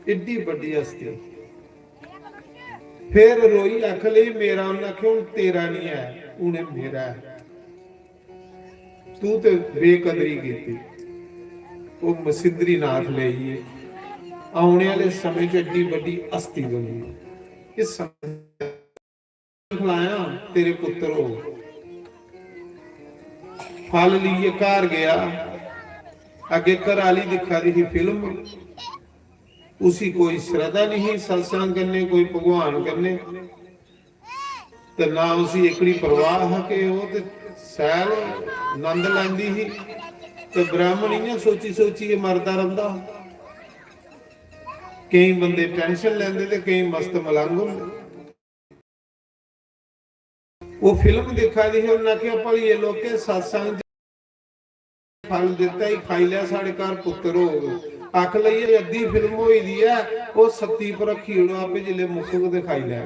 एड्डी बड्डी हस्ती। फिर रोई आखन लगी, "मेरा।" उन्नै आखेआ, "हून तेरा नहीं ऐ, हून एह् मेरा ऐ। तू ते बेकदरी कीती।" ओह् मसिंदरी नाथ लेइयै औने आह्ले समें च एड्डी बड्डी हस्ती बनी। इस समें खलाया, तेरे पुत्तर हो। फल लेइयै घर गया, अग्गे घर आह्ली दिक्खा दी ही फिल्म, उसी कोई श्रद्धा नहीं ही सत्संग कन्नै, कोई भगवान कन्नै, ते ना उसी एकड़ी परवाह हा कि ओह् ते सैल नंद लैंदी ही। ते ब्राह्मण इ'यां सोची सोचियै मरदा रौंह्दा हा। केईं बंदे tension लैंदे ते केईं मस्त मलंग होंदे। ओह् फिल्म दिक्खा दी ही, उन्नै आखेआ, "भलिये लोकें, सत्संग च फल दित्ता ही, खाई लै, साढ़े घर पुत्तर होग।" आख लइयै अद्धी फिल्म होई दी ऐ, ओह् सत्ती पर रक्खी ओड़ो, आपे जिसलै मुक्कग ते खाई लै।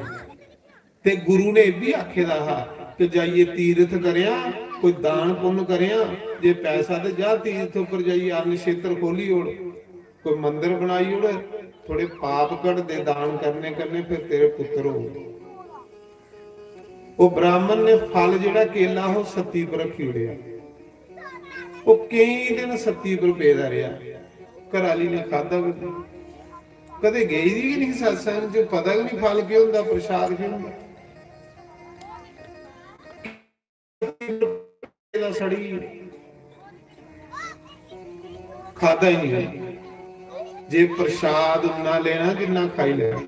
ते गुरु ने एह् बी आखे दा हा कि जाइयै तीर्थ करेआं, कोई दान पुन्न करेआं, जे पैसा ते जा तीर्थ उप्पर जाइयै अन्न क्षेत्र खोली ओड़। कोई मंदर बनाई ओड़, थोड़े पाप घटदे दान करने कन्नै, फिर तेरे पुत्तर होग। ओह् ब्राह्मण ने फल जेह्ड़ा केला हा, ओह् सत्ती पर रक्खी ओड़ेआ। ओह् केईं दिन सत्ती पर पेदा रेहा, घर आह्ली ने खाद्धा गै नेईं। कदें गेई दी गै नेईं सत्संग च, पता गै नेईं फल केह् होंदा, प्रसाद केह् होंदा। दा सड़ी खादा ही नहीं। जे प्रसाद उन्ना लेना जिन्ना खाई लेना,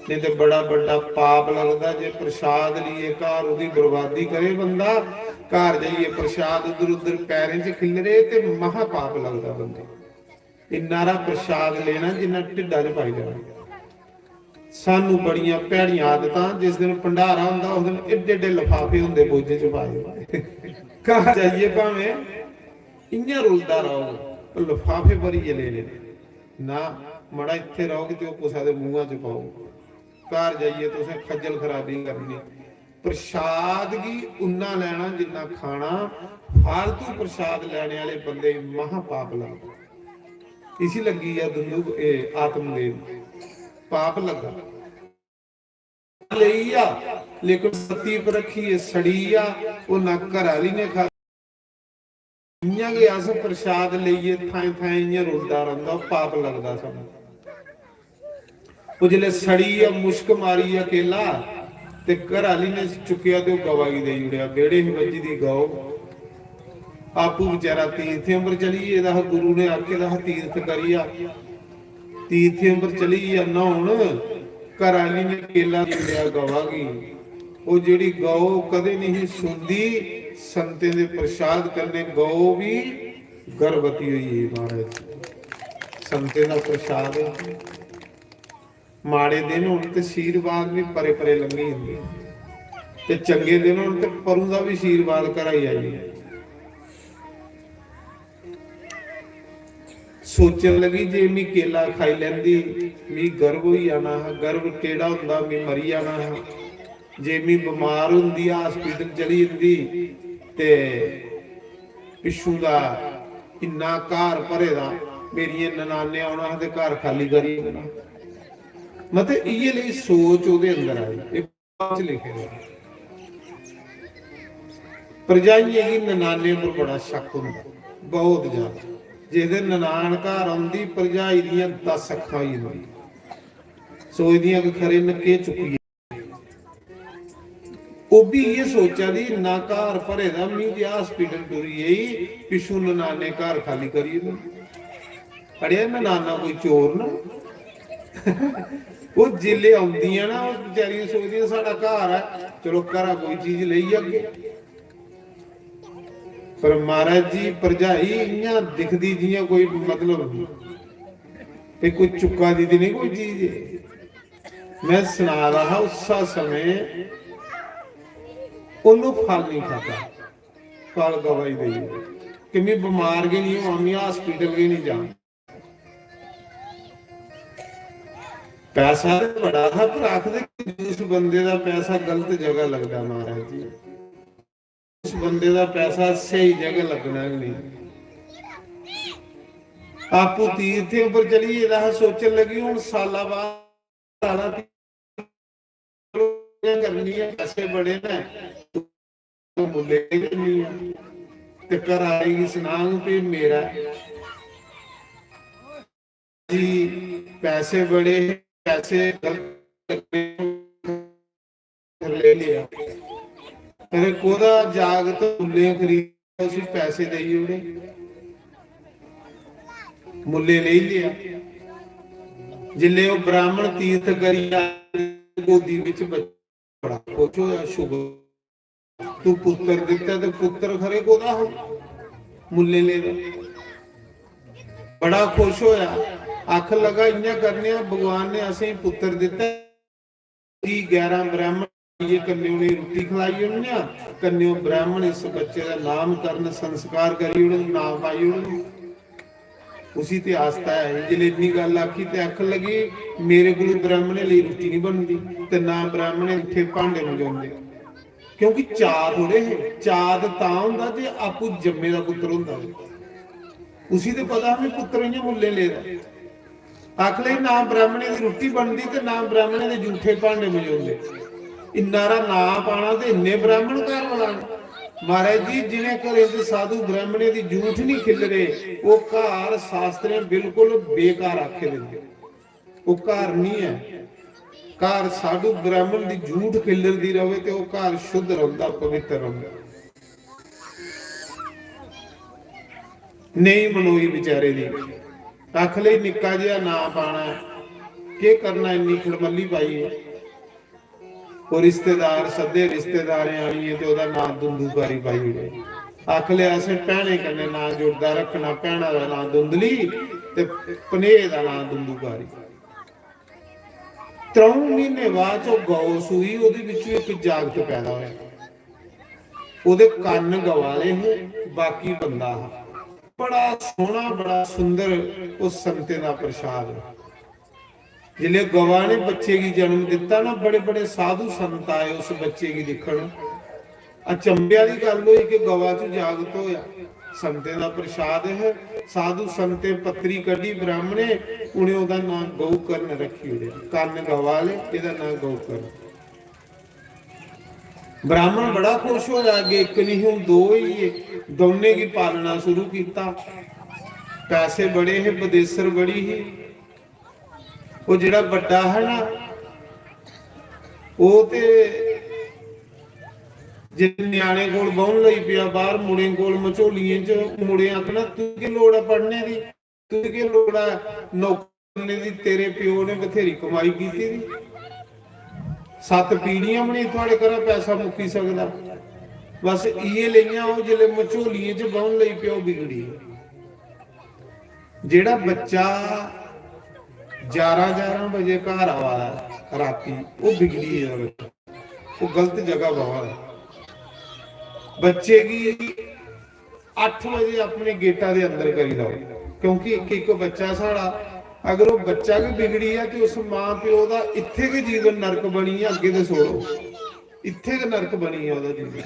नहीं ते बड़ा बड़ा पाप लगदा। जे प्रसाद लिए घर ओदी बर्बादी करे बंदा, घर जाइए प्रसाद उधर उधर पैरें च खिलरे ते महा पाप लगदा बंदे। इन्ना हारा प्रसाद लेना जिन्ना ढिड्डा च पाई लेना। सानू बड़ियां भैड़ियां आदतां, जिस दिन भंडारा होंदा, उस दिन एड्डे एड्डे लफाफे होंदे बोझे च पाए दे। घर जाइयै भावें इ'यां रुलदा रौह्ग, पर लफाफे भरियै लेने ना, मड़ा इत्थै रौह्ग ते ओह् कुसै दे मुंहा च पाओ। घर जाइयै तुसें खज्जल खराबी करनी। प्रसाद गी उन्ना लैना जिन्ना खाना। फालतू प्रसाद लैने आह्ले बंदे गी महा पाप लगदा। इसी लग्गी गेआ दुंदू, ए, आत्मदेव, पाप लग्गा। लेई गेआ, लेकिन सत्ती पर रक्खियै सड़ी गेआ, ओह् ना घर आह्ली ने खा। इ'यां गै अस प्रसाद लेइयै थाएं थाएं इ'यां रुलदा रौंह्दा, ओह् पाप लगदा सानूं। ओह् जिसलै सड़ी गेआ, मुश्क मारी गेआ केला, ते घर आह्ली ने चुक्केआ ते ओह् गवा गी देई ओड़ेआ। बेह्ड़े ही बज्झी दी गौ, आपूं बेचारा तीर्थें पर चली गेदा हा, गुरु ने आखे दा हा तीर्थ करियै, तीर्थें पर चली गेआ न्हौन, घर आह्ली ने केला देई ओड़ेआ गवा गी। ओह् जेह्ड़ी गौ कदें नहीं सुनदी, संतें दे प्रसाद कन्नै गौ बी गर्भवती होई गेई महाराज। संतें दा प्रसाद, माड़े दिन होन ते आशीर्वाद बी परे परे लंघी जंदे, ते चंगे दिन होन ते परों दा बी आशीर्वाद घरा ही आई जंदा। सोचन लगी, जे मी केला खाई लैंदी, मी गर्भ होई जाना हा, गर्भ टेढ़ा होंदा, मी मरी जाना हा। जे मी बमार होंदी, हॉस्पिटल चली जंदी, ते पिच्छूं दा इन्ना घर भरे दा, मेरियें ननाने औना हा ते घर खाली करी ओड़ना। मतलब इ'यै लेई सोच ओह्दे अंदर आई। च लिखे दा। भरजाइयें गी ननानें पर बड़ा शक होंदा, बहुत ज्यादा। जिस दिन ननान घर औंदी, भरजाई दियां दस अक्खां होई जंदियां, सोचदियां कि खरे इन्न केह् चुक्की ऐ। ओह् बी इ'यै सोचा दी, इन्ना घर भरे दा, मी ते हॉस्पिटल टुरी गेई, पिच्छूं ननानें घर खाली करी ओड़ना। अड़ेआ, ननाना कोई चोर ना। ओह् जिसलै औंदियां ना, ओह् बेचारियां सोचदियां, "साढ़ा घर ऐ, चलो, घरा कोई चीज लेई जागे।" पर महाराज जी, भरजाई इ'यां दिखदी जि'यां कोई, मतलब, ते कोई चुक्का दी ते निं कोई चीज। में सना दा हा, उस्सै समें उन्नू फल निं खाद्धा, फल गवाई देई, कि में बमार गै निं होआं, में हॉस्पिटल गै निं जां। पैसा ते बड़ा हा, पर आखदे कि जिस बंदे दा पैसा गलत जगह लगदा, महाराज जी, उस बंदे दा पैसा स्हेई जगह लगना गै नेईं। आपूं तीर्थें उप्पर चली गेदा हा, सोचन लगी, "हून साला बाद साला तीर्थ करनी ऐ, पैसे बड़े न, मुल्ले करनी ऐ।" ते घर आह्ले गी सनांग, "भी मेरा जी, पैसे बड़े, पैसे गलत लेई लेआ।" अरे, कोह्दा जागत मुल्लें खरीद, उसी पैसे देई ओड़े, मुल्लें लेई लेआ। जिसलै ओह् ब्राह्मण तीर्थ करियै गोदी बिच बच्चा, बड़ा खुश होया, "शुभ, तू पुत्तर दित्ता, ते पुत्तर खरे कोह्दा हा, मुल्लें लेदा।" बड़ा खुश होया, आखन लगा, "इ'यां करने आं, भगवान ने असेंगी पुत्तर दित्ता, गी ग्यारह ब्राह्मण आइयै कन्नै उ'नेंगी रुट्टी खलाई ओड़ने आं, कन्नै ओह् ब्राह्मण इस बच्चे दा नामकरण संस्कार करी ओड़न, नांऽ पाई ओड़न।" उसी ते आस्था ऐ ही। जिसलै इन्नी गल्ल आखी ते आखन लगी, "मेरे कोल ब्राह्मणें लेई रुट्टी निं बनदी ते ना ब्राह्मणें उत्थै भांडे मंजोंदे।" क्योंकि चाऽ थोड़े हे, चाऽ ते तां होंदा जे आपूं जम्मे दा पुत्तर होंदा। उसी ते पता हा, "में पुत्तर इ'यां मुल्लें लेदा।" आखन लगी, "ना ब्राह्मणें दी रुट्टी बनदी ते ना ब्राह्मणें दे जूठे भांडे मंजोंदे। इन्ना हारा नांऽ पाना ते इन्ने ब्राह्मण घर बलाने।" महाराज जी, जिनें घरें च साधु ब्राह्मणें दी जूठ निं खिल्लरे, ओह् घर शास्त्रें बिल्कुल बेकार आखे दे न। ओह् घर निं ऐ। घर साधु ब्राह्मण दी जूठ खिल्लरदी र'वै ते ओह् घर शुद्ध रौंह्दा, पवित्तर रौंह्दा। नेईं मनोई बेचारे दी। आख लई, निक्का जेहा नांऽ पाना ऐ, केह् करना इन्नी खड़मल्ली पाइयै? ओह् रिश्तेदार सद्दे, रिश्तेदारें आनियै ते ओह्दा नांऽ दुंदूकारी पाई ओड़ेआ। आख लई, असें भैनें कन्नै नांऽ जुड़दा रक्खना, भैना दा नांऽ धुंधली ते भनेऽ दा नांऽ दुंदूकारी। त्र'ऊं म्हीने बाद च ओह् गौ सूई, ओह्दे बिच्चों इक जागत पैदा होआ। ओह्दे कन्न गवा आह्ले हे, बाकी बंदा हा। बड़ा सोह्ना, बड़ा सुंदर, उस संतें दा प्रसाद। जिसलै गवा ने बच्चे गी जन्म दित्ता ना, बड़े बड़े साधु संत आए उस बच्चे गी दिक्खन। अचंभे आह्ली गल्ल होई कि गवा च जागत होआ। संतें दा प्रसाद ऐ। साधु संतें पत्री कड्ढी ब्राह्मणें, उ'नें ओह्दा नांऽ गौकर्ण रक्खी ओड़ेआ। कन्न गवा आह्ले, एह्दा नांऽ गौकर्ण। ब्राह्मण बड़ा खुश होआ। अग्गें इक निं, हून दो होई गे। दौनें गी पालना शुरू कीता। पैसे बड़े हे, बदेसर बड़ी ही। ओह् जेह्ड़ा बड्डा हा ना, ओह् ते जे ञ्याणें कोल बौह्न लगी पेआ बाह्र, मुड़ें कोल मझोलियें च, मुड़ें आखना, "तुगी केह् लोड़ ऐ पढ़ने दी? तुगी केह् लोड़ ऐ नौकरी करने दी? तेरे प्यो ने बथ्हेरी कमाई कीती दी। सत्त पीढ़ियां बी नेईं थुआढ़े घरा पैसा मुक्की सकदा।" बस इ'यै लेइयां ओह् जिसलै मझोलियें च बौह्न लगी पेआ, ओह् बिगड़ी। जेह्ड़ा बच्चा ग्यारह ग्यारह बजे घर आवा दा ऐ राती, ओह् बिगड़ी गेदा बच्चा, ओह् गलत जगह बवा दा। बच्चे गी अट्ठ बजे अपने गेटा दे अंदर करी लैओ, क्योंकि इक इक बच्चा साढ़ा, अगर ओह् बच्चा गै बिगड़ी गेआ ते उस मां प्यो दा इत्थै गै जीवन नरक बनी गेआ। अग्गें ते छोड़ो, इत्थै गै नरक बनी गेआ ओह्दा जीवन।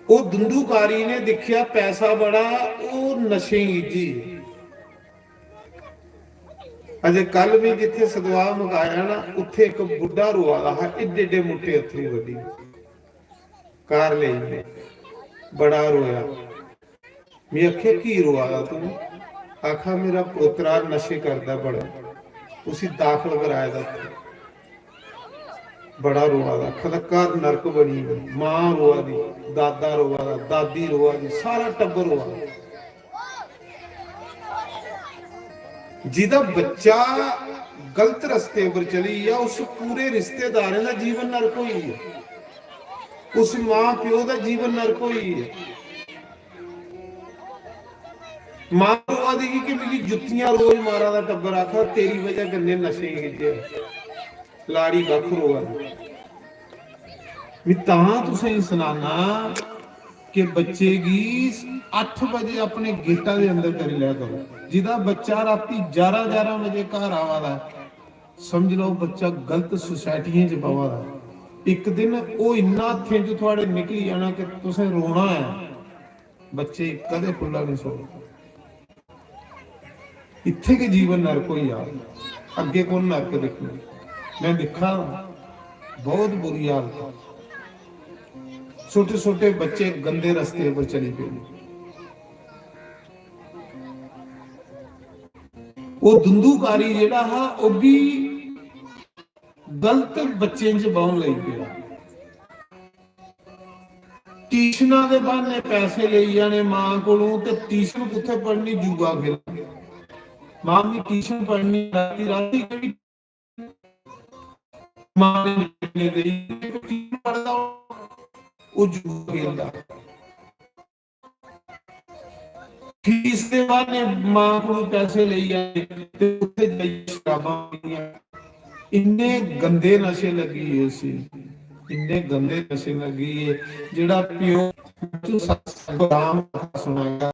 ओह् धुंधुकारी ने दिक्खेआ पैसा बड़ा, ओह् नशें गी जी। अजे कल में जित्थे सदवाह मकाया ना, उत्थे इक बुड्ढा रोआ दा हा, एड्डे एड्डे मुट्टे अत्थरू कड्ढी, कार लेई में, बड़ा रोया। में आखेआ, "की रोआ दा तूं?" आखा, "मेरा पोतरा नशे करदा बड़ा, उसी दाखल कराए दा उत्थे।" बड़ा रोआ दा, आखा दा, "घर नरक बनी गेआ, मां रोआ दी, दादा रोआ दा, दादी रोआ दी, सारा टब्बर रोआ दा।" जिदा बच्चा गलत रस्ते पर चली गेआ, उस पूरे रिश्तेदारें दा जीवन नरक होई गेआ, उस मां प्यो दा जीवन नरक होई गेआ। मां रोआ दी ही कि मिगी जुत्तियां रोज मारा दा टब्बर, आखा, "तेरी वजह कन्नै नशे गिज्झे।" लाड़ी बक्ख रोआ दी। में तां तुसेंगी सनाना कि बच्चे गी अट्ठ बजे अपने गेटा दे अंदर करी लै करो। जिदा बच्चा राती ग्यारह ग्यारह बजे घर आवा दा ऐ, समझ लैओ बच्चा गलत सोसाइटियें च बवा दा ऐ। इक दिन ओह् इन्ना हत्थें च थुआड़े निकली जाना कि तुसें रोना ऐ। बच्चे गी कदें खु'ल्ला निं छोड़ो। इत्थै गै जीवन नरक होई जा, अग्गें कु'न नरक दिक्खना? में दिक्खा दा, बहुत बुरी हालत। छोटे छोटे बच्चे गंदे रस्ते पर चली पे। ओह् धुंधुकारी जेह्ड़ा हा, ओह् बी गलत बच्चें च बौह्न लगी पेआ। ट्यूशना दे बहाने पैसे लेई जाने मां कोलों, ते ट्यूशन कुत्थै पढ़नी, जुआ खेलना। मां, मी ट्यूशन पढ़नी, राती, राती केह्ड़ी मां ने देई, ट्यूशन पढ़दा, ओह् जुआ खेलदा। फीस दे बहाने मां कोलों पैसे लेई आए ते उत्थे जाइयै शराबां पीनियां। इन्ने गंदे नशे लग्गी गे उसी, इन्ने गंदे नशे लग्गी गे, जेह्ड़ा प्यो तू सत्संग राम कथा सुनाया,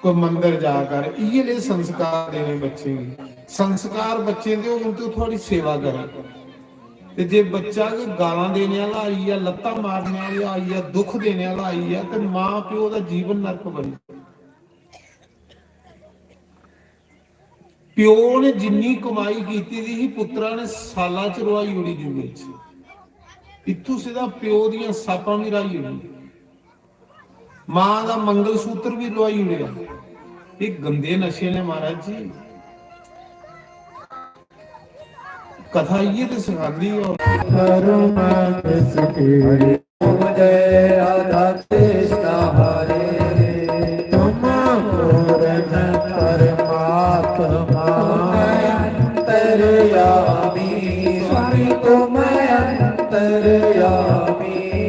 कोई मंदर जा कर, इ'यै ले संस्कार देने बच्चें गी। संस्कार बच्चें दे होन ते ओह् थुआढ़ी सेवा करन। ते जे बच्चा कोई गालां देने आह्ला आई गेआ, लत्तां मारने आह्ला आई गेआ, दुख देने आह्ला आई गेआ, ते मां प्यो दा जीवन नरक बनी। प्यो ने जिन्नी कमाई कीती दी ही, पुत्तरा ने साला च रोहाई ओड़ी जुए च। इत्थूं सिद्धा प्यो दियां सापां बी राही ओड़ी। मां दा मंगलसूत्र बी रोहाई ओड़ेआ। एह् गंदे नशे ने, महाराज जी। कथा इ'यै ते सखांदी ऐ। जय राधा कृष्ण हरे। तुम पूर्ण परमात्मा अंतर्यामी, स्वामी तुम अंतर्यामी।